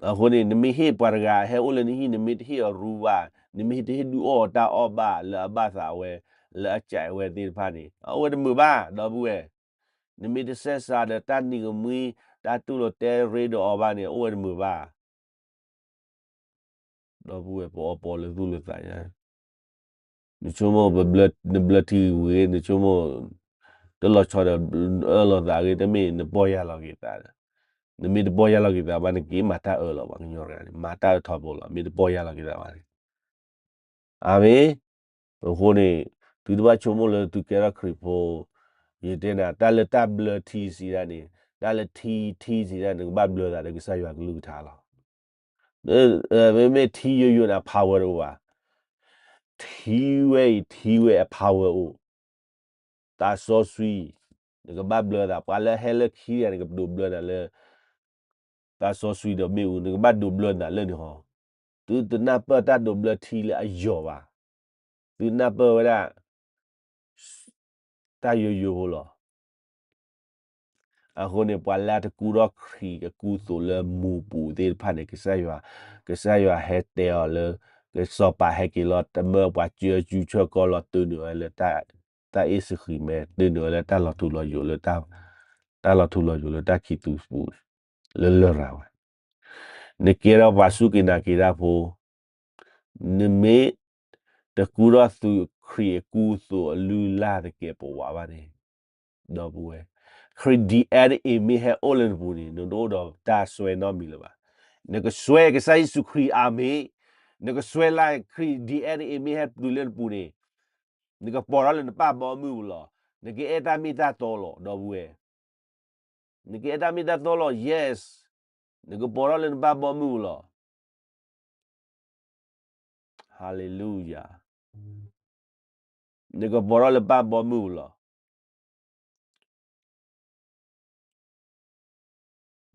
အဃိန့ၣ် နမ့ၢ်ဟ့ၣ်ပှၤတဂၤ ဟဲအိၣ်လၢနဟံၣ် နမ့ၢ်တဟ့ၣ်အီၤရူဘၣ်, နမ့ၢ်တဟ့ၣ်ဒုးအီၣ်အီၤတၢ်အီၣ်ဘၣ်လၢအဘၣ်သးဝဲ, လၢအစဲးဝဲသ့ၣ်တဖၣ်န့ၣ် အဝဲတမုာ်ဘၣ် ဒီပုၢ်ဝဲၢ်. နမ့ၢ်တဆဲးစးဒီးတၢ်နံၤကမှံ တၢ်တူၢ်လိာ်တဲရ့ဒီးအီၤဘၣ်န့ၣ် အဝဲတမုာ်ဘၣ် ဒီပုၢ်ဝဲၢ် ပအီပီလၢသူၣ်လၢသးညါ, နဆိကမိၣ် နဘျၢထံဝံၤ နဆိကမိၣ် တလီၤဆီဒီးအၢၣ်လီၤသးဂ့ၤ တမ့ၢ်နပီၢ်ယၢ်လီၤက့ၤသးဒီး, နမ့ၢ်တပီၢ်ယၢ်လီၤက့ၤသးဘၣ် နက့ၤမၤတၢ်အၢၣ်လီၤဘၣ် ကညီတဂၤန့ၣ် မၤတၢ်အၢၣ်ထီဘိလီၤ မ့ၢ်တပီၢ်ယၢ်လီၤက့ၤသးဘၣ်န့ၣ် အၤမ့ၣ်. အဃိန့ၣ် သုတဘၣ်ဆိကမိၣ်လၢသုကဲထီၣ်ခရံာ်ဖိ, ယတဲနၤ တၢ်လၢတၢ်ဘျၢထံစံးဒၣ်န့ၣ် တၢ်လၢထံထံစံးဒၣ် နကဘၣ်ဘျၢသးဒီးကစၢ်ယွၤကလုၢ်ကထါလီၤ. မ့မ့ၢ်ထံယိယိန့ၣ် အ power တအိၣ်ဘၣ်. ထံဝဲအံၤ ထံဝဲအ power အိၣ်, သးစီဆှံ, နကဘၣ်ဘျၢသး ပှၤလၢဟဲလၢခံဂၤန့ၣ် ကဒိးဘျၢနၤလၢ သးစီဆှံဒီးမ့ၣ်အူ နကဘၣ်ဒိးဘျၢနၤလၢန့ၣ်ဟီ, သုတနၢ်ပၢၢ်တၢ်ဒိးဘျၢထံလၢအယီၤဘၣ်, သုနၢ်ပၢၢ်ဝဲဒၣ် တၢ်ယိယိဖိလီၤ. အဃိန့ၣ် ပှၤလၢအတကူထီၣ်ခရံာ်အကူအသိးလၢမူပူၤသ့ၣ်တဖၣ်န့ၣ် ကစၢ်ယွၤ, ကစၢ်ယွၤဟဲတဲအီၤလၢ ကစီၤပၤဟဲက့ၤလီၤ တမၢပှၤကၢကူဆၢကီလီၤ တုၤနုာ်ဝဲလၢ တၢ်အ့ၣ်စဃံးမဲ တုၤနုာ်ဝဲလၢတၢ်လီၤထူလီၤယိာ်လၢ တၢ်လီၤထူလီၤယိာ်လၢတၢ်ခံးသူပူၤန့ၣ် လၢလရာ်ဝဲ နကဲထီၣ်ပှၤစူၢ်က့ၤနာ်က့ၤတၢ်ဖိ, နမ့ၢ်တကူထီၣ်သုးခရံာ်အကူအသိးအလုၢ်အလၢ်သကဲးပဝးဘၣ်န့ၣ်, ဒီပုၢ်ဝဲၢ်, ခရံာ် DNA မ့ၢ်ဟဲအိၣ်လၢနပူၤန့ၣ် နတအိၣ်ဒီးတၢ်စွဲနီတမံၤလၢၤဘၣ်. နကစွဲကစၢ်ယ့ၣ်ၡူးခရံာ်အမံၤ, နကစွဲလၢခရံာ် DNA မ့ၢ်ဟဲတုၤလၢနပူၤန့ၣ်, နကပိာ်ထီၣ်လၢနပၢ်ဘီမုၢ်ပူၤလီၤ. နကအဲၣ်တၢ်မ့ၢ်တၢ်တီလီၤ ဒီပုၢ်ဝဲၢ်. နကအဲၣ်တၢ်မ့ၢ်တၢ်တီလီၤ yes, နကပိာ်ထီၣ်လၢနပၢ်ဘီမုၢ်ပူၤလီၤ. Hallelujah. နကပိာ်ထီၣ်လၢပၢ်ဘီမုၢ်ပူၤလီၤ.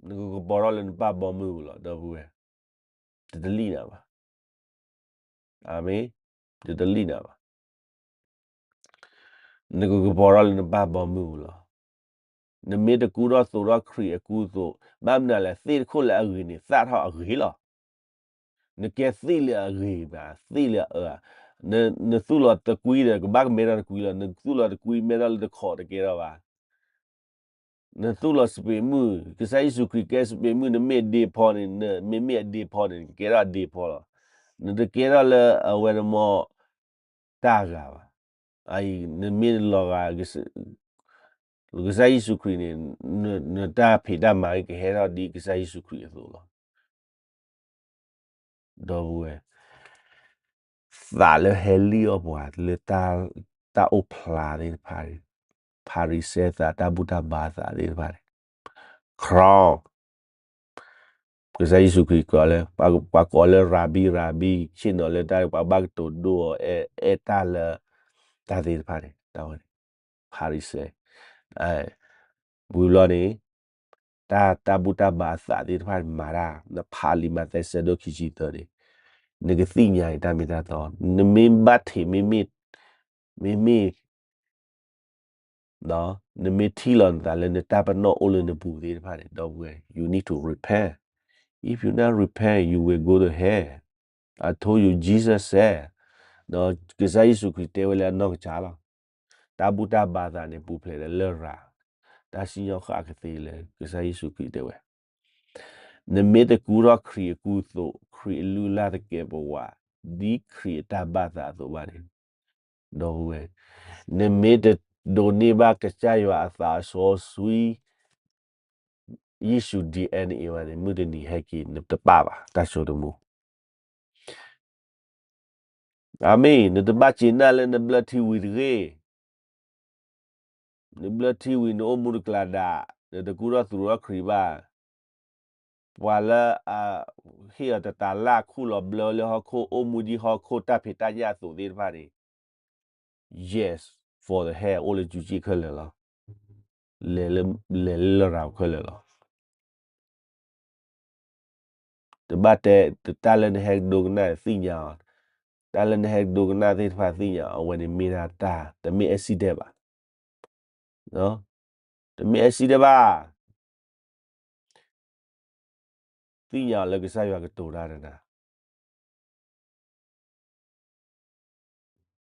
နကကပိာ်ထီၣ်လၢနပၢ်ဘီမုၢ်ပူၤလီၤ ဒီပုၢ်ဝဲၢ်. တတလံၣ်နၤဘၣ်. အၤမ့ၣ်. တတလံၣ်နၤဘၣ်. နကကပိာ်ထီၣ်လၢနပၢ်ဘီမုၢ်ပူၤလီၤ. နမ့ၢ်တကူထီၣ်သိးထီၣ်ခရံာ်အကူအသိး, ဘၣ်မနုၤလဲၣ်, သ့ၣ်တခိၣ်လၢအဂ့ၤန့ၣ် သၣ်ထီၣ်အဂ့ၤလီၤ. နကဲသ့ၣ်လၢအဂ့ၤဘၣ်, သ့ၣ်လၢအအၢ, နသူၣ်လီၤတကွံဒီး ကဘၣ်ကမဲထီၣ်တကွံလီၤ. နသူၣ်လီၤတကွံ မဲထီၣ်လၢတခီးတကဲထီၣ်ဘၣ်. နသူၣ်လီၤစပံးမုၢ်, ကစၢ်ယ့ၣ်ၡူးခရံာ်ကဲစပံးမုၢ်, နမ့ၢ်အဒ့ဖီန့ၣ်, နမ့မ့ၢ်အဒ့ဖီန့ၣ် နကကဲထီၣ်အဒ့ဖီလီၤ. နတကဲထီၣ်လၢအဝဲန့ၣ်မ့ၢ် တၢ်ဂၤဘၣ်. အအံၤ နမ့ၢ်လီၤဂာ် ကစၢ်ယ့ၣ်ၡူးခရံာ်န့ၣ်, နတၢ်ဖံးတၢ်မၤကဟဲထီၣ်ဒ်ကစၢ်ယ့ၣ်ၡူးခရံာ်အသိးလီၤ. ဒီပုၢ်ဝဲၢ်, သးလၢဟဲလံၣ်အီၣ်ပှၤလၢ တၢ်အိၣ်ဖျါသ့ၣ်တဖၣ်န့ၣ်, ဖၤရံၤၡဲသး, တၢ်ဘူၣ်တၢ်ဘါသးသ့ၣ်တဖၣ်န့ၣ်, crown, ကစၢ်ယ့ၣ်ၡူးခရံာ်ကိးလၢ, ပှၤကိးလၢ ရၤဘံ, ရၤဘံ, ဆ့ၣ်နီၤလၢတၢ်, ပှၤဘၣ်ကတိၤဒိအီၤ, အဲၣ်တၢ်လၢ တၢ်သ့ၣ်တဖၣ်န့ၣ်, တၢ်ဝဲန့ၣ်, ဖၤရံၤၡဲ, ဝံၤဘျီန့ၣ်, တၢ်, တၢ်ဘူၣ်တၢ်ဘါအသးသ့ၣ်တဖၣ်န့ၣ်မၤတၢ်, နဖးလံာ်မးသဲဆၢဒိၣ်ခံဆံသၢန့ၣ်, နကသ့ၣ်ညါအံၤတၢ်မ့ၢ်တၢ်တီ, နမ့ၢ်ဘၣ်ထံးမ့မ့ၢ်, မ့မ့ၢ် နမ့ၢ်ထံၣ်လီၤနသးလၢနတၢ်ပနီၣ်အိၣ်လၢနပူၤသ့ၣ်တဖၣ်န့ၣ်, ဒီပုၢ်ဝဲၢ်, you need to repent. If you not repent, you will go to hell. I told you, Jesus said, ကစၢ်ယ့ၣ်ၡူးခရံာ်တဲဝဲလၢအနီၢ်ကစၢ်လီၤ. တၢ်ဘူၣ်တၢ်ဘါသးန့ၣ် ပူၤဖျဲးဒီးလရာ်, တၢ်စံၣ်ညီၣ်ဃၣ်ကသ့လၢကစၢ်ယ့ၣ်ၡူးခရံာ်တဲဝဲ, နမ့ၢ်တကူထီၣ်ခရံာ်အကူအသိး, ခရံာ်အလုၢ်အလၢ်သကဲးပဝး, ဒ်ခရံာ်အတၢ်ဘၣ်သးအသိးဘၣ်န့ၣ်, ဒီပုၢ်ဝဲၢ်, နမ့ၢ်တဒိးန့ၢ်ဘၣ်ကစၢ်ယွၤအသးစီဆှံ, ယ့ၣ်ၡူး DNA ဘၣ်န့ၣ်, မုၢ်တနံၤဟဲက့ၤ နတပာ်ဘၣ်တၢ်စိတမူ. အၤမ့ၣ်, နတဘၣ်စံးနၢ်လၢနဘျၢထံဝံၤတဂ့ၤ. နဘျၢထံဝံၤ နအိၣ်မူတကျးဒၣ်, နတကူထီၣ်သူၣ်ထီၣ်ခရံာ်ဘၣ်. ပှၤလၢအဟ့ၣ်အီၤတတၤလၣ်ခူၣ်လီၤဘျၢလၢဟီၣ်ခိၣ် အိၣ်မူဒ်ဟီၣ်ခိၣ်တၢ်ဖံးတၢ်ညၣ်အသိးသ့ၣ်တဖၣ်န့ၣ်, yes, for the hair အိၣ်လၢစုစ့ၣ်ခဲလၢာ်လီၤ. လဲၤလၢ, လဲၤလၢလရာ်ခဲလၢာ်လီၤ. တဘၣ်တဲ, တၢ်လၢနဟဲကဒိကနၣ်သ့ၣ်ညါအီၤ, တၢ်လၢနဟဲကဒိကနၣ်သ့ၣ်တဖၣ်သ့ၣ်ညါအီၤ, အဝဲန့ၣ်မ့ၢ်ဒၣ်တၢ်, တမ့ၢ် accident ဘၣ်. တမ့ၢ် accident ဘၣ်. သ့ၣ်ညါအီၤလၢကစၢ်ယွၤကတိၤတၢ်ဒီးနၤ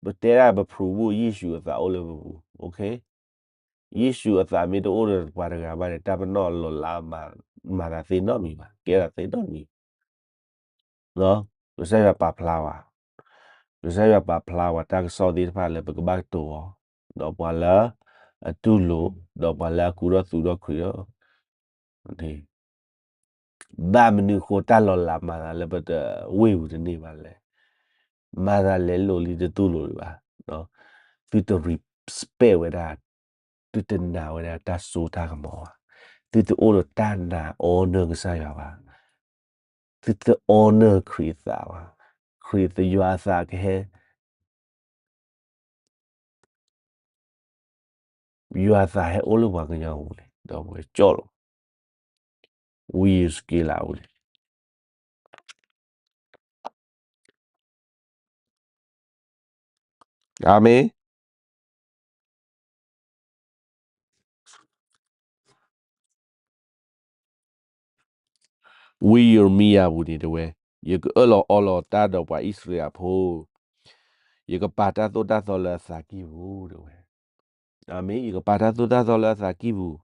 ပတဲဒၣ်ပ prove ယ့ၣ်ၡူးအသးအိၣ်လၢပပူၤ, ယ့ၣ်ၡူးအသးမ့ၢ်တအိၣ်ဒီးပှၤတဂၤဘၣ်န့ၣ် တၢ်ပနီၣ်လီၤလးမၤ, မၤသးသ့နီတမံၤဘၣ်, ကဲထီၣ်သ့နီတမံၤ. ကစၢ်ယွၤပာ်ဖျါဝဲ, ကစၢ်ယွၤပာ်ဖျါဝဲတၢ်ကစီၣ်သ့ၣ်တဖၣ်လၢပကဘၣ်ကတိၤအီၤ, ဒီးပှၤလၢအတူၢ်လိာ်, ဒီးပှၤလၢအကူထီၣ်သူၣ်ထီၣ်ခရံာ်လီၤ. ဘၣ်မနုၤအဃိတၢ်လီၤလးမၤသးလၢပတဝ့ၢ်ပူၤတန့ၢ်ဘၣ်လဲၣ်. မၤသးလဲၤလိာ်လံတတူၢ်လိာ်ဒံးဘၣ်. သုတ respect ဝဲဒၣ်, သုတနာ်ဝဲဒၣ်တၢ်စိတၢ်ကမီၤဘၣ်. သုတအိၣ်ဒီးတၢ်နာ် honor ကစၢ်ယွၤဘၣ်. သုတ honor ခရံာ်အသးဘၣ်. ခရံာ်ယွၤအသးကဟဲ ယွၤအသးဟဲအိၣ်လၢပှၤကညီအပူၤန့ၣ်, ဒီးပဝဲကၠီၣ်လီၤ, ဝံယရူၤၡလ့ၣ်အပူၤန့ၣ်. အၤမ့ၣ်. ဝံယံးရမံယၤပူၤန့ၣ်တဲဝဲ, ယကအၢၣ်လီၤအီလီၤတၢ်ဒီးပှၤအံၣ်စရ့လးဖိ, ယကပာ်တၢ်သိၣ်တၢ်သီလၢအသးကံၢ်ပူၤတဲဝဲ. အၤမ့ၣ်, ယကပာ်တၢ်သိၣ်တၢ်သီလၢအသးကံၢ်ပူၤ,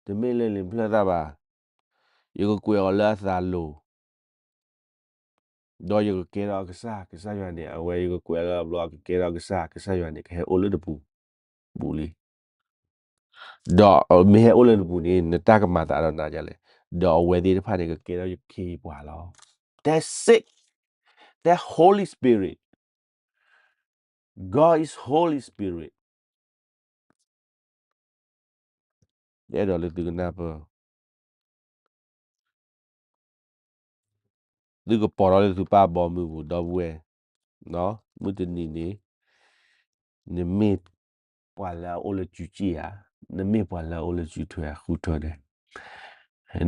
တမ့ၢ်လၢလံာ်ဖျၢၣ်သၣ်ဘၣ်. ယကကွဲးအီၤလၢအသးလိၤ, ဒီးယကကဲထီၣ်အကစၢ်, ကစၢ်ယွၤန့ၣ် အဝဲယကကွဲးလၢအဘျီ အကကဲထီၣ်အကစၢ်, ကစၢ်ယွၤန့ၣ် ကဟဲအိၣ်လၢနပူၤ, ပူၤလံ. ဒီးမ့ၢ်ဟဲအိၣ်လၢနပူၤန့ၣ် နတၢ်ကမၤသးဒီးနၤဒ်လဲၣ်, ဒီးအဝဲသ့ၣ်တဖၣ်န့ၣ် ကကဲထီၣ်ယခ့ယပှၤလီၤ. That's it. That Holy Spirit. God is Holy Spirit. ယအဲၣ်ဒိးလၢသုကနၢ်ပၢၢ် သုကပိာ်ထီၣ်လၢသုပၢ်ဘီမုၢ်ပူၤ ဒီပုၢ်ဝဲၢ်, မုၢ်တနံၤန့ၣ် နမ့ၢ်ပှၤလၢအအိၣ်လၢစုစ့ၣ်ဧါ, နမ့ၢ်ပှၤလၢအအိၣ်လၢစုထွဲဃုထၢန့ၣ်,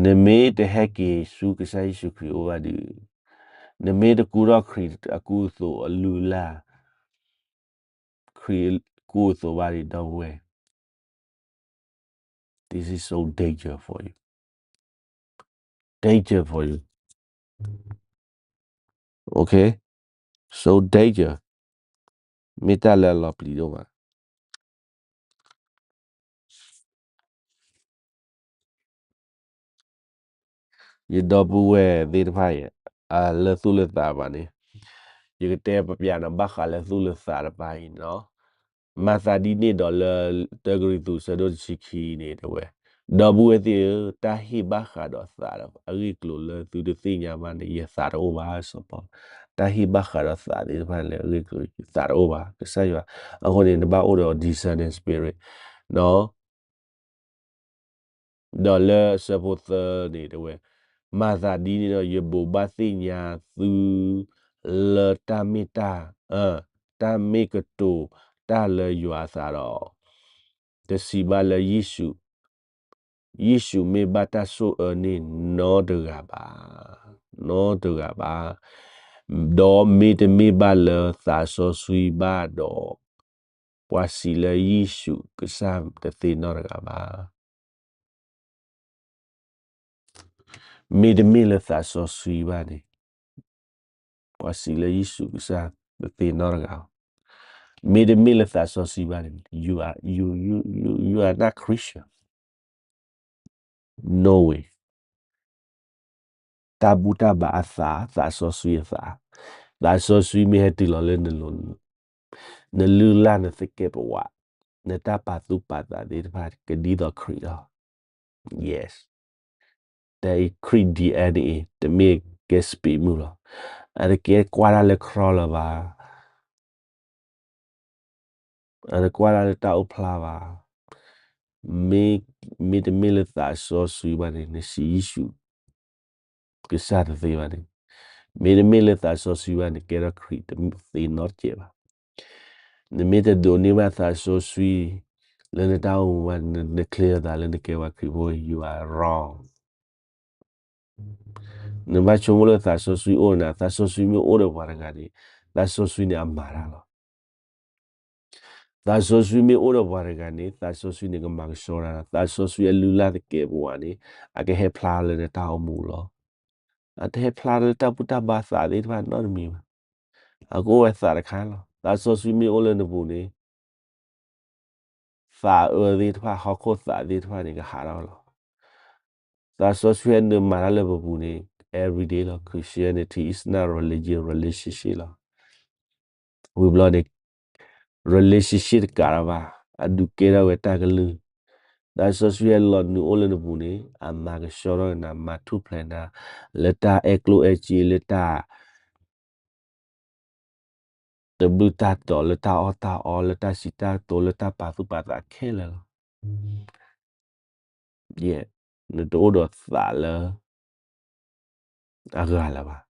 နမ့ၢ်တဟဲက့ၤဆူကစၢ်ယ့ၣ်ၡူးခရံာ်အအိၣ်ဘၣ်ဒီး, နမ့ၢ်တကူထီၣ်ခရံာ်အကူအသိးအလုၢ်အလၢ် ခရံာ်ကူအသိးဘၣ်ဒီး ဒီပုၢ်ဝဲၢ်, this is so danger for you. Danger for you. Okay? So danger. မ့ၢ်တၢ်လၢအလီၤပျံၤဒိၣ်မး. ယဒီပုၢ်ဝဲၢ်သ့ၣ်တဖၣ်အံၤ အလၢသူၣ်လၢသးဘၣ်န့ၣ်, ယကတဲပျးနၤဘၣ်ဃးလၢသူၣ်လၢသးတပၤအံၤနီၤ. မၤသးဒ်န့ၣ်ဒီးလၢ တၢကရံၣ်သူး ဆၢဒိၣ်တဆံခံန့ၣ်တဲဝဲ, ဒီပုၢ်ဝဲၢ်သ့ၣ်ဧၢ, တၢ်ဟ့ၣ်ဘၣ်ဃးဒီးသးအဂ့ၢ်အကျိၤလၢသုတသ့ၣ်ညါဘၣ်န့ၣ် ယသးတအိၣ်ဘၣ်စီၤပီ. တၢ်ဟ့ၣ်ဘၣ်ဃးဒီးသးသ့ၣ်တဖၣ်လၢအဂ့ၢ်အကျိၤ ယသးတအိၣ်ဘၣ်. ကစၢ်ယွၤ, အဃိန့ၣ် နဘၣ်အိၣ်ဒီး discerning spirit နီၤ. ဒီးလၢအဆၢဖိသၢန့ၣ်တဲဝဲ, မၤသးဒ်န့ၣ်ဒီး ယဘိးဘၣ်သ့ၣ်ညါသု လၢတၢ်မ့ၢ်တၢ်, တၢ်မ့ၢ်ကတိၤတၢ်လၢယွၤအသးဒီး, တစံးဘၣ်လၢယ့ၣ်ၡူး, ယ့ၣ်ၡူးမ့ၢ်ဘၣ်တၢ်ဆိၣ်အၢန့ၣ် နီတဂၤဘၣ်, နီတဂၤဘၣ်. ဒီးမ့တမ့ၢ်ဘၣ်လၢသးစီဆှံဘၣ်ဒီး, ပှၤစံးလၢယ့ၣ်ၡူးကစၢ်တသ့နီတဂၤဘၣ်. မ့တမ့ၢ်လၢသးစီဆှံဘၣ်န့ၣ်, ပှၤစံးလၢယ့ၣ်ၡူးကစၢ်တသ့နီတဂၤ. မ့တမ့ၢ်လၢသးစီဆှံဘၣ်န့ၣ်, you are, you, you, you, you are not Christian. No way. တၢ်ဘူၣ်တၢ်ဘါအသး, သးစီဆှံအသး, သးစီဆှံမ့ၢ်ဟဲတုၤလီၤလၢနလိၤ, နလုၢ်လၢ်နသကဲးပဝး, နတၢ်ပာ်သူၣ်ပာ်သးသ့ၣ်တဖၣ်ကဒ်သိးခရံာ်လီၤ. Yes. တၢ်အံၤခရံာ် DNA တမ့ၢ်ကဲ spirit မုၢ်လီၤ. အတကဲကွၢ်တၢ်လၢခီၣ်လၢၤဘၣ်. အတကွၢ်တၢ်လၢတၢ်အိၣ်ဖျါဘၣ်. မ့, မ့တမ့ၢ်လၢသးစီဆှံဘၣ်န့ၣ် နစံးယ့ၣ်ၡူးကစၢ်တသ့ဘၣ်န့ၣ်, မ့တမ့ၢ်လၢသးစီဆှံဘၣ်န့ၣ် ကဲထီၣ်ခရံာ်တသ့နီတစဲးဘၣ်. နမ့ၢ်တဒိးန့ၢ်ဘၣ်သးစီဆှံ လၢနတၢ်အိၣ်မူဘၣ်, န, န declare သးလၢနကဲပှၤခရံာ်ဖိ, you are wrong. နဘၣ်ဆိကမိၣ်လၢသးစီဆှံအိၣ်နၤ, သးစီဆှံမ့ၢ်အိၣ်ဒီးပှၤတဂၤန့ၣ်, သးစီဆှံန့ၣ်အမၤတၢ်လီၤ. သးစီဆှံမ့ၢ်အိၣ်ဒီးပှၤတဂၤန့ၣ်, သးစီဆှံန့ၣ်ကမၤကဆှီတၢ်လီၤ. သးစီဆှံအလုၢ်လၢ်သကဲးပဝးန့ၣ်, အကဟဲဖျါလၢနတၢ်အိၣ်မူလီၤ. အတဟဲဖျါလၢတၢ်ဘူၣ်တၢ်ဘါသးသ့ၣ်တဖၣ်နီတမံၤဘၣ်. အကအိၣ်ဝဲသးတခါလီၤ. သးစီဆှံမ့ၢ်အိၣ်လၢနပူၤန့ၣ် သးအၢသ့ၣ်တဖၣ်, ဟီၣ်ခိၣ်သးသ့ၣ်တဖၣ်န့ၣ် ကဟးထီၣ်လီၤ. သးစီဆှံဟဲနုာ်မၤတၢ်လၢပပူၤန့ၣ်, everyday လီၤ. Christianity is not religion, relationship လီၤ. ဝံၤဘျီန့ၣ် relationship တကးထီၣ်ဘၣ်, အဒုးကဲထီၣ်ဝဲတၢ်ကလုၢ်. သးစီဆှံဟဲလီၤနုာ်အိၣ်လၢနပူၤန့ၣ်, အမၤကဆှီထီၣ်နၤ, မၤထူၣ်ဖျဲးနၤ, လၢတၢ်အဲၣ်ကျိၣ်အဲၣ်စ့, လၢတၢ် တဘျုးတၢ်တီၤ, လၢတၢ်အီၣ်တၢ်အီ, လၢတၢ်စံးတၢ်ကတိၤ, လၢတၢ်ပာ်သူၣ်ပာ်သးခဲလၢာ်လီၤ. ယဲ, နတအိၣ်ဒီးသးလၢအဂၤလၢၤဘၣ်.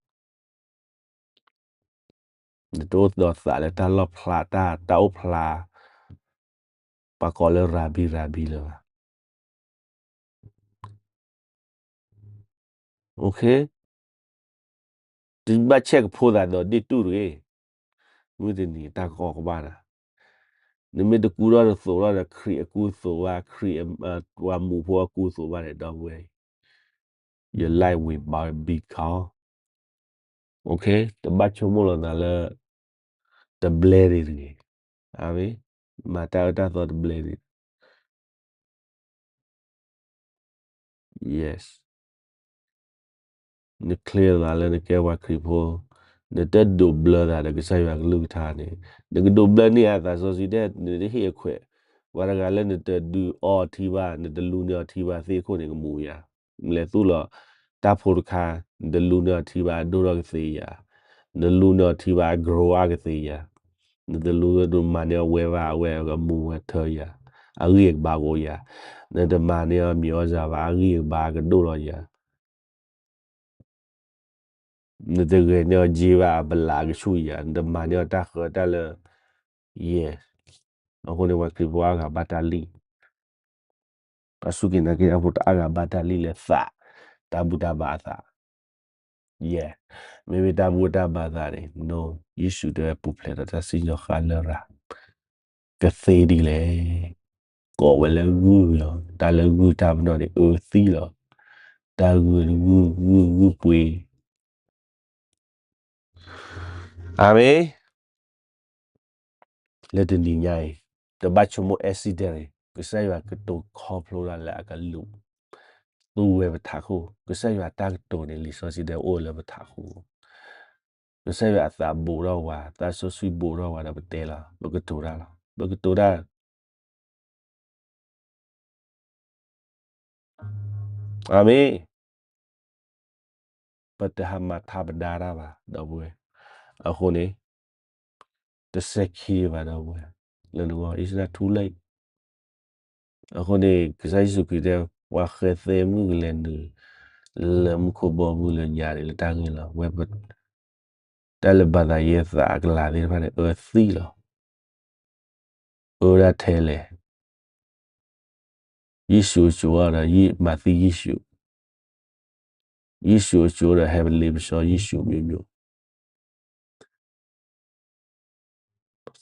နတအိၣ်ဒီးသးလၢတၢ်လီၣ်ဖျါ, တၢ်, တၢ်အိၣ်ဖျါ, ပှၤကိးလၢ ရၤဘံရၤဘံ လၢၤဘၣ်. တဘၣ်ဆဲးကဖိသးဒီးဒ့ၣ်တူၢ်တဂ့ၤ. မုၢ်တနံၤတၢ်ကီကဘၣ်နၤ, နမ့ၢ်တကူထီၣ်တသိးထီၣ်ဒီးခရံာ်အကူအသိးဘၣ်, ခရံာ်, ပှၤမူးဖိအကူအသိးဘၣ်န့ၣ် ဒီပုၢ်ဝဲၢ်, your life will be gone. တဘၣ်ဆိကမိၣ်လီၤနၤလၢတဘျဲဒံးတဂ့ၤ. အမ့ၢ်, မၤတၢ်အၢတၢ်သီတဘျဲဒံး. Yes. နချ့သးလၢနကဲပှၤခရံာ်ဖိ, နတဒိးဘျၢသးဒီးကစၢ်ယွၤကလုၢ်ကထါန့ၣ်, နကဒိးဘျၢန့ၢ်အသးစီဆှံဒဲး နတဟ့ၣ်အခွဲး, ပှၤတဂၤလၢနတဒုးအီအီထံဘၣ်, နတလူန့ၢ်အီထံဘၣ်သ့ၣ်ခိၣ်န့ၣ်ကမူယၤ, လဲၤသူၣ်လီၤတၢ်ဖိတခါ, နတလူန့ၢ်အီထံဘၣ်အဒိၣ်ထီၣ်ကသ့ယၤ, နလူန့ၢ်အီထံဘၣ်အ grow အကသ့ယၤ, နတလူန့ၢ်မၤန့ၢ်အီဝဲဘၣ်အဝဲကမူဝဲထၢယၤ, အဂံၢ်အဘါကအိၣ်ယၤ, နတမၤန့ၢ်အီမံၤအီစၤဘၣ်အဂံၢ်အဘါကဒိၣ်လီၤယၤ နတဂဲၤန့ၢ်အီၤက့ဘၣ်အပလးကဆူၣ်ယၤ, နတမၤန့ၢ်အီၤတၢ်ဃၢတၢ်လၢ, ယဲၢ်, အဃိန့ၣ်ပှၤခရံာ်ဖိအါဂၤဘၣ်တၢ်လံၣ်, ပှၤစူၢ်က့ၤနာ်က့ၤတၢ်ဖိတအါဂၤဘၣ်တၢ်လံၣ်လၢသး, တၢ်ဘူၣ်တၢ်ဘါအသး, ယဲၢ်, မ့မ့ၢ်တၢ်ဘူၣ်တၢ်ဘါသးန့ၣ်, ယ့ၣ်ၡူးတဲဝဲပူၤဖျဲးဒီးတၢ်စံၣ်ညီၣ်ဃာ်လၢရၤ ကသ့ဒ်လဲၣ်. ကိးဝဲလၢဂုၢ်လီၤ. တၢ်လၢဂုၢ်တၢ်ပနီၣ်န့ၣ် အၢသံလီၤ. တၢ်ဂုၢ်ဂုၢ်ဂုၢ်ဂုၢ်ပှ့ၤ. အၤမ့ၣ်. လၢတနံၤညါအံၤ, တဘၣ်ဆိကမိၣ် accident န့ၣ် ကစၢ်ယွၤကတိၤခီဖျိဒၣ်လၢအကလူး သူဝဲပထးခိၣ်. ကစၢ်ယွၤတၢ်ကတိၤန့ၣ် လံာ်စီဆှံတဲအိၣ်လၢပထးခိၣ်. ကစၢ်ယွၤအသးဘူးထီၣ်ဝဲ, တၢ်စီဆှံဘူးထီၣ်ဝဲဒီးပတဲလီၤ, ပကတိၤတၢ်လီၤ. ပကတိၤတၢ် အၤမ့ၣ်. ပတဟးမၤထါပဒါတၢ်ဘၣ် ဒီပုၢ်ဝဲၢ်. အဃိန့ၣ် တစဲးခံဘၣ် ဒီပုၢ်ဝဲၢ်, လၢနဂီၢ် it's not too late. အဃိန့ၣ် ကစၢ်ယ့ၣ်ၡူးခရံာ်တဲ ပှၤဃဲသဲမုၣ်ကလဲၤနုာ် လၢမူခိၣ်ဘီမုၢ်လၢညါန့ၣ် လၢတၢ်ဂ့ၢ်လီၤ. ဝဲ တၢ်လၢဘၣ်သးယဲၢ်သးအကလၤသ့ၣ်တဖၣ်န့ၣ် အၢသံလီၤ. အၢဒၣ်ထဲလဲၣ်. ယ့ၣ်ၡူးအစိၤဒီး မၤသံယ့ၣ်ၡူး, ယ့ၣ်ၡူးအစိၤဒီး ဟဲပလ့ပစီယ့ၣ်ၡူး မျိုးမျိုး.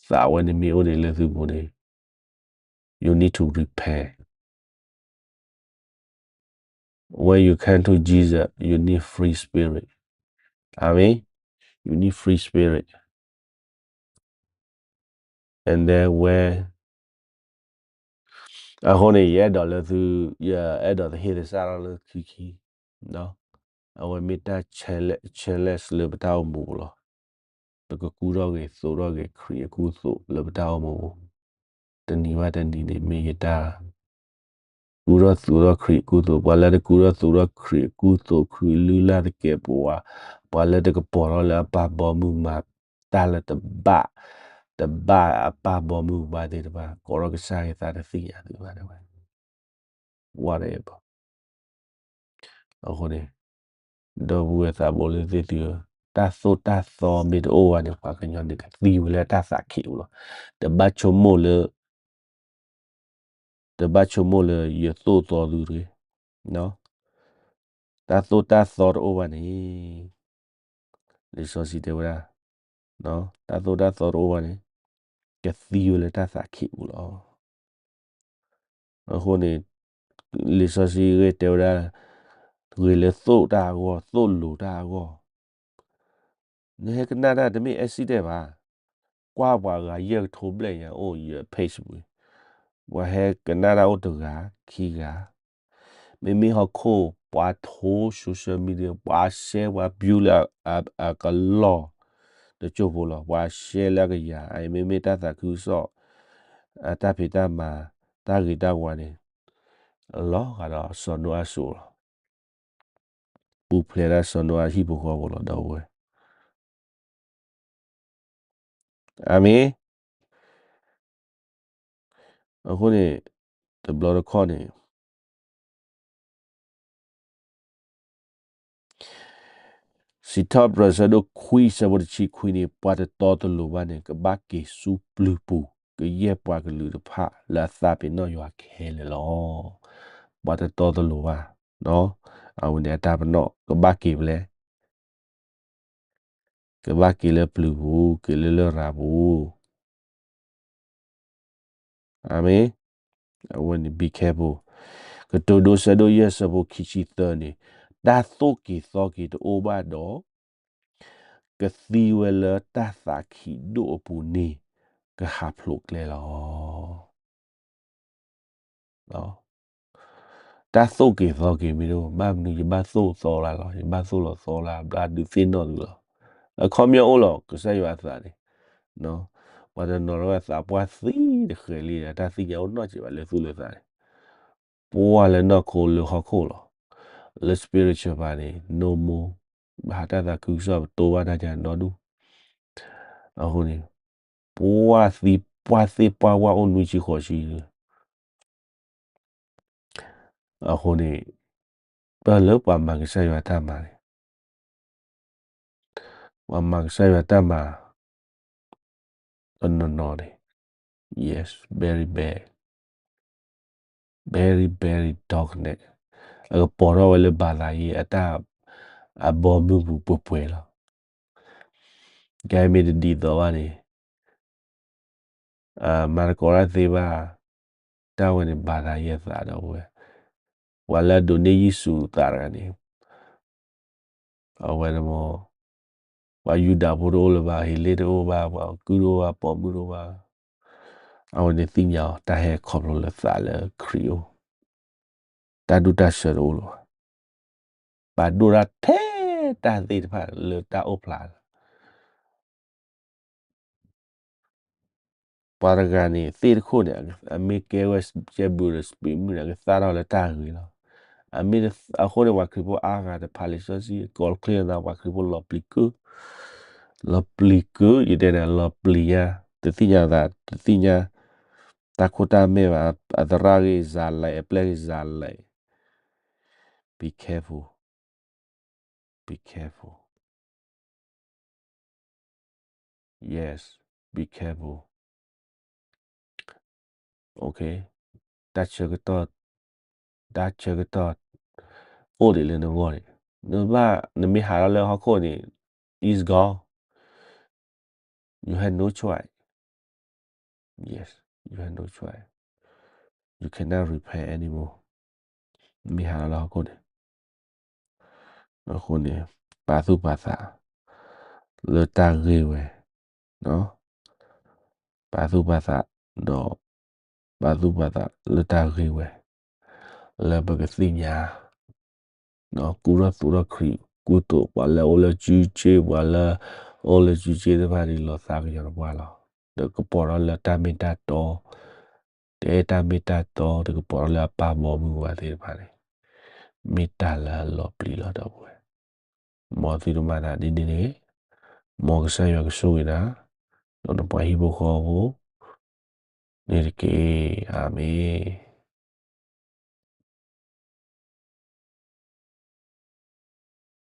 သးဝဲန့ၣ်မ့ၢ်အိၣ်ဒံးလၢသုပူၤန့ၣ် you need to repent. When you come to Jesus, you need free spirit. Amen. You need free spirit. And then when အဃိန့ၣ် ယအဲၣ်ဒိးလၢသု, ယအဲၣ်ဒိးသဟ့ၣ်သဆၣ်ထီၣ်လၢခံခံ, အဝဲမ့ၢ်တၢ် challenge လၢပတၢ်အိၣ်မူပူၤလီၤ. ပကကူထီၣ်ဂ့ၤသိးထီၣ်ဂ့ၤ ခရံာ်အကူအသိးလၢပတၢ်အိၣ်မူပူၤ, တနံၤဘၣ်တနံၤန့ၣ် မ့ၢ်ယတၢ် ကူထီၣ်သိးထီၣ်ခရံာ်အကူအသိး, ပှၤလၢတကူထီၣ်သိးထီၣ်ခရံာ်အကူအသိး, ခရံာ်လုၢ်လၢ်သကဲးပဝး, ပှၤလၢတကပီၤထီၣ်လၢအပၢ်ဘီမုၢ်မၤ တၢ်လၢတဘၣ်, တဘၣ်အပၢ်ဘီမုၢ်ဘၣ်သ့ၣ်တဖၣ်, ကိးထီၣ်ကစၢ်ယွၤသးတသ့ၣ်ညါသုဘၣ်ဝဲ. ဝဲ, အဃိန့ၣ် ဒီပုၢ်ဝဲၢ်သးဘိလၢသ့ၣ်သုဧၢ, တၢ်သိၣ်တၢ်သီမ့ၢ်တအိၣ်ဘၣ်န့ၣ် ပှၤကညီန့ၣ်ကသံဝဲလၢတၢ်သးခံးပူၤလီၤ. တဘၣ်ဆိကမိၣ်လၢ တဘၣ်ဆိကမိၣ်လၢယသိၣ်သီသုတဂ့ၤ. တၢ်သိၣ်တၢ်သီတအိၣ်ဘၣ်န့ၣ်, လံာ်စီဆှံတဲဝဲဒၣ်, တၢ်သိၣ်တၢ်သီတအိၣ်ဘၣ်န့ၣ် ကသံဝဲလၢတၢ်သးခံးပူၤလီၤ. အဃိန့ၣ် လံာ်စီဆှံဂ့ၢ်တဲဝဲဒၣ်, ဂ့ၤလၢသိၣ်တၢ်အဂီၢ်, သိၣ်လိၤတၢ်အဂီၢ်. နဟဲကနၣ်တၢ်တမ့ၢ် accident ဘၣ်. ကွၢ်ပှၤဂၤယဲၢ်ကထိဘျဲၣ်ညါအိၣ်ယ page ပူၤ, ပှၤဟဲကနၣ်တၢ်အိၣ်တဂၤခံဂၤ, မ့မ့ၢ်ဟီၣ်ခိၣ်ပှၤထိ social media ပှၤ share ပှၤ view လၢအကလီၢ်တစိၢ်ဖိလီၤ. ပှၤ share လၢအကယၤ, အအံၤမ့မ့ၢ်တၢ်သးခုကစီၣ်, တၢ်ဖံးတၢ်မၤ, တၢ်ဂ့ၤတၢ်ဝါန့ၣ် လီၤဂာ်ဒီးစီၤနိအၤစိၤလီၤ. ပူၤဖျဲးဒၣ်စီၤနိအၤဟံၣ်ဖိဃီဖိလီၤ ဒီပုၢ်ဝဲၢ်. အၤမ့ၣ်. အဃိန့ၣ် တဘျီတခီၣ်န့ၣ် စံးထီၣ်ပတြၢၤ ဆၢဒိၣ်ခွံ ဆၢဖိတဆံခွံန့ၣ် ပှၤတတီတလိၤဘၣ်န့ၣ် ကဘၣ်က့ၤဆူပျုၤပူၤ ကယဲၢ်ပှၤကလုာ်တဖၣ်လၢအသးပ့ၤနီၣ်ယွၤခဲလၢာ်လီၤ. ပှၤတတီတလိၤဘၣ်, အဝဲန့ၣ်အတၢ်ပနီၣ် ကဘၣ်က့ၤဖဲလဲၣ်. ကဘၣ်က့ၤလၢပျုၤပူၤ, က့ၤလၢလရာ်ပူၤ. အၤမ့ၣ်. အဝဲန့ၣ် be careful. ကတိၤဒိ ဆၢဒိၣ်ယဲၢ် ဆၢဖိခံဆံသၢန့ၣ်, တၢ်သိၣ်က့ၤသီက့ၤတအိၣ်ဘၣ်ဒီး ကသံဝဲလၢတၢ်သးခံးဒိၣ်အပူၤန့ၣ် ကဟးဖျိးကျဲလီၤ. တၢ်သိၣ်က့ၤသီက့ၤမ့ၢ်တအိၣ်, ဘၣ်မနုၤ ယဘၣ်သိၣ်သီလၢ်လီၤ, ယဘၣ်သိၣ်လီၤသီလၢ် ဘျၣ်ဒုးသ့ၣ်နီၣ်သုလီၤ. အခီပညီအိၣ်လီၤ ကစၢ်ယွၤအသးန့ၣ်, ပှၤတနီၤလၢအသးပှၢ်သံတဃဲၤလံဒီး တၢ်သ့ၣ်ညါအိၣ်နီတစဲးဘၣ်လၢသူၣ်လၢသးန့ၣ်, ပှၢ်လၢနီၢ်ခိလၢဟီၣ်ခိၣ်လီၤ. လၢ spiritual ဘၣ်န့ၣ် no more, ဘၣ်ဟးတၢ်သးခုကစီၣ်ပတိဘၣ်တၢ်ညါဒီဒူၣ်, အဃိန့ၣ် ပှၢ်သံပှၢ်သ့ၣ်ပှၢ်ဝၣ်အိၣ်နွံဆံဃိးဆံ အဃိန့ၣ် ပလၢပှၤမၤကစၢ်ယွၤတၢ်မၤန့ၣ်, ပှၤမၤကစၢ်ယွၤတၢ်မၤ တနီၤနီၤန့ၣ် yes, very bad, very, very darkness, အကပိာ်ထီၣ်ဝဲလၢ ဘာသာရေး အတၢ် အဘီမုၢ်ပူၤပှဲၤပှဲၤလီၤ. ကဲမ့ၢ်တဒ်သိးဘၣ်န့ၣ် မၤသကိးတၢ်သ့ဘၣ်, တၢ်ဝဲန့ၣ် ဘာသာရေး အသးဒီပုၢ်ဝဲၢ်, ပှၤလၢအဒိးန့ၢ်ယ့ၣ်ၡူးသးတဂၤန့ၣ်, အဝဲန့ၣ်မ့ၢ် ပှၤယူဒၤဖိတအိၣ်လၢၤဘၣ်, ဟ့းလ့ၣ်တအိၣ်ဘၣ်, ပှၤကုၢ်တအိၣ်ဘၣ်, ပိာ်မုၣ်တအိၣ်ဘၣ်, အဝဲန့ၣ်သ့ၣ်ညါအီၤ တၢ်ဟဲခီဖျိလၢသးလၢခရံာ်အိၣ်, တၢ်ဒူၣ်တၢ်ဆၢတအိၣ်လၢၤဘၣ်. ပာ်ဒိၣ်တၢ်ထဲတၢ်သ့ၣ်တဖၣ်လၢတၢ်အိၣ်ဖျါလီၤ. ပှၤတဂၤန့ၣ် သ့ၣ်တခိၣ်န့ၣ် အမ့ၢ်ကဲဝဲ ကဲဘုးဒီး စပံးမုၢ်န့ၣ် အကသၣ်ထီၣ်လၢတၢ်ဂ့ၤလီၤ. အမ့ၢ်အဃိန့ၣ် ပှၤခရံာ်ဖိအါဂၤတဖၣ်လံာ်စီဆှံ ကီးချ့သး ပှၤခရံာ်ဖိလီၤပျံၤကုၢ်, လီၤပျံၤကုၢ် ယတဲန့ၣ် လီၤပျံၤညါ, တသ့ၣ်ညါသး တသ့ၣ်ညါ တၢ်ခိၣ်တၢ်မဲၢ်ဘၣ်, အသရၣ်ဂ့ၤစၤလဲၣ်, အပျဲၢ်ဂ့ၤစၤလဲၣ်, be careful, be careful, yes, be careful, okay, တၢ်ဆၢကတီၢ်, တၢ်ဆၢကတီၢ် အိၣ်ဒံးလၢနဂီၢ်န့ၣ်, နဘၣ် နမ့ၢ်ဟးထီၣ်လၢဟီၣ်ခိၣ်န့ၣ် it's gone, you have no choice, yes, you have no choice, you cannot repair anymore, နမ့ၢ်ဟးထီၣ်လၢဟီၣ်ခိၣ်န့ၣ် အဃိန့ၣ် ပာ်သူၣ်ပာ်သး လၢတၢ်ဂ့ၢ်ဝဲ, ပာ်သူၣ်ပာ်သး ဒီး ပာ်သူၣ်ပာ်သးလၢတၢ်ဂ့ၢ်ဝဲ, လၢပကသ့ၣ်ညါ ကူထီၣ်သိးထီၣ်ခရံာ်ကူသိး ပှၤလၢအိၣ်လၢစုစ့ၣ်, ပှၤလၢအိၣ်လၢစုစ့ၣ်သ့ၣ်တဖၣ်န့ၣ် လီၤသးကညီၤတပှၢ်လီၤ. ဒီးကပီၤထီၣ်လၢတၢ်မ့ၢ်တၢ်တီ, တအဲၣ်တၢ်မ့ၢ်တၢ်တီ, တကပီၤထီၣ်လၢအပၢ်ဘီမုၢ်ပှၤသ့ၣ်တဖၣ်န့ၣ်, မ့ၢ်တၢ်လၢအလီၤပျံၤလီၤ ဒီပုၢ်ဝဲၢ်, မ်သုတမၤသးဒ်န့ၣ်တဂ့ၤ, မ်ကစၢ်ယွၤကဆိၣ်ဂ့ၤနၤ, ဒီးနပှၤဟံၣ်ဖိဃီဖိန့ၣ်တက့ၢ်. အၤမ့ၣ်.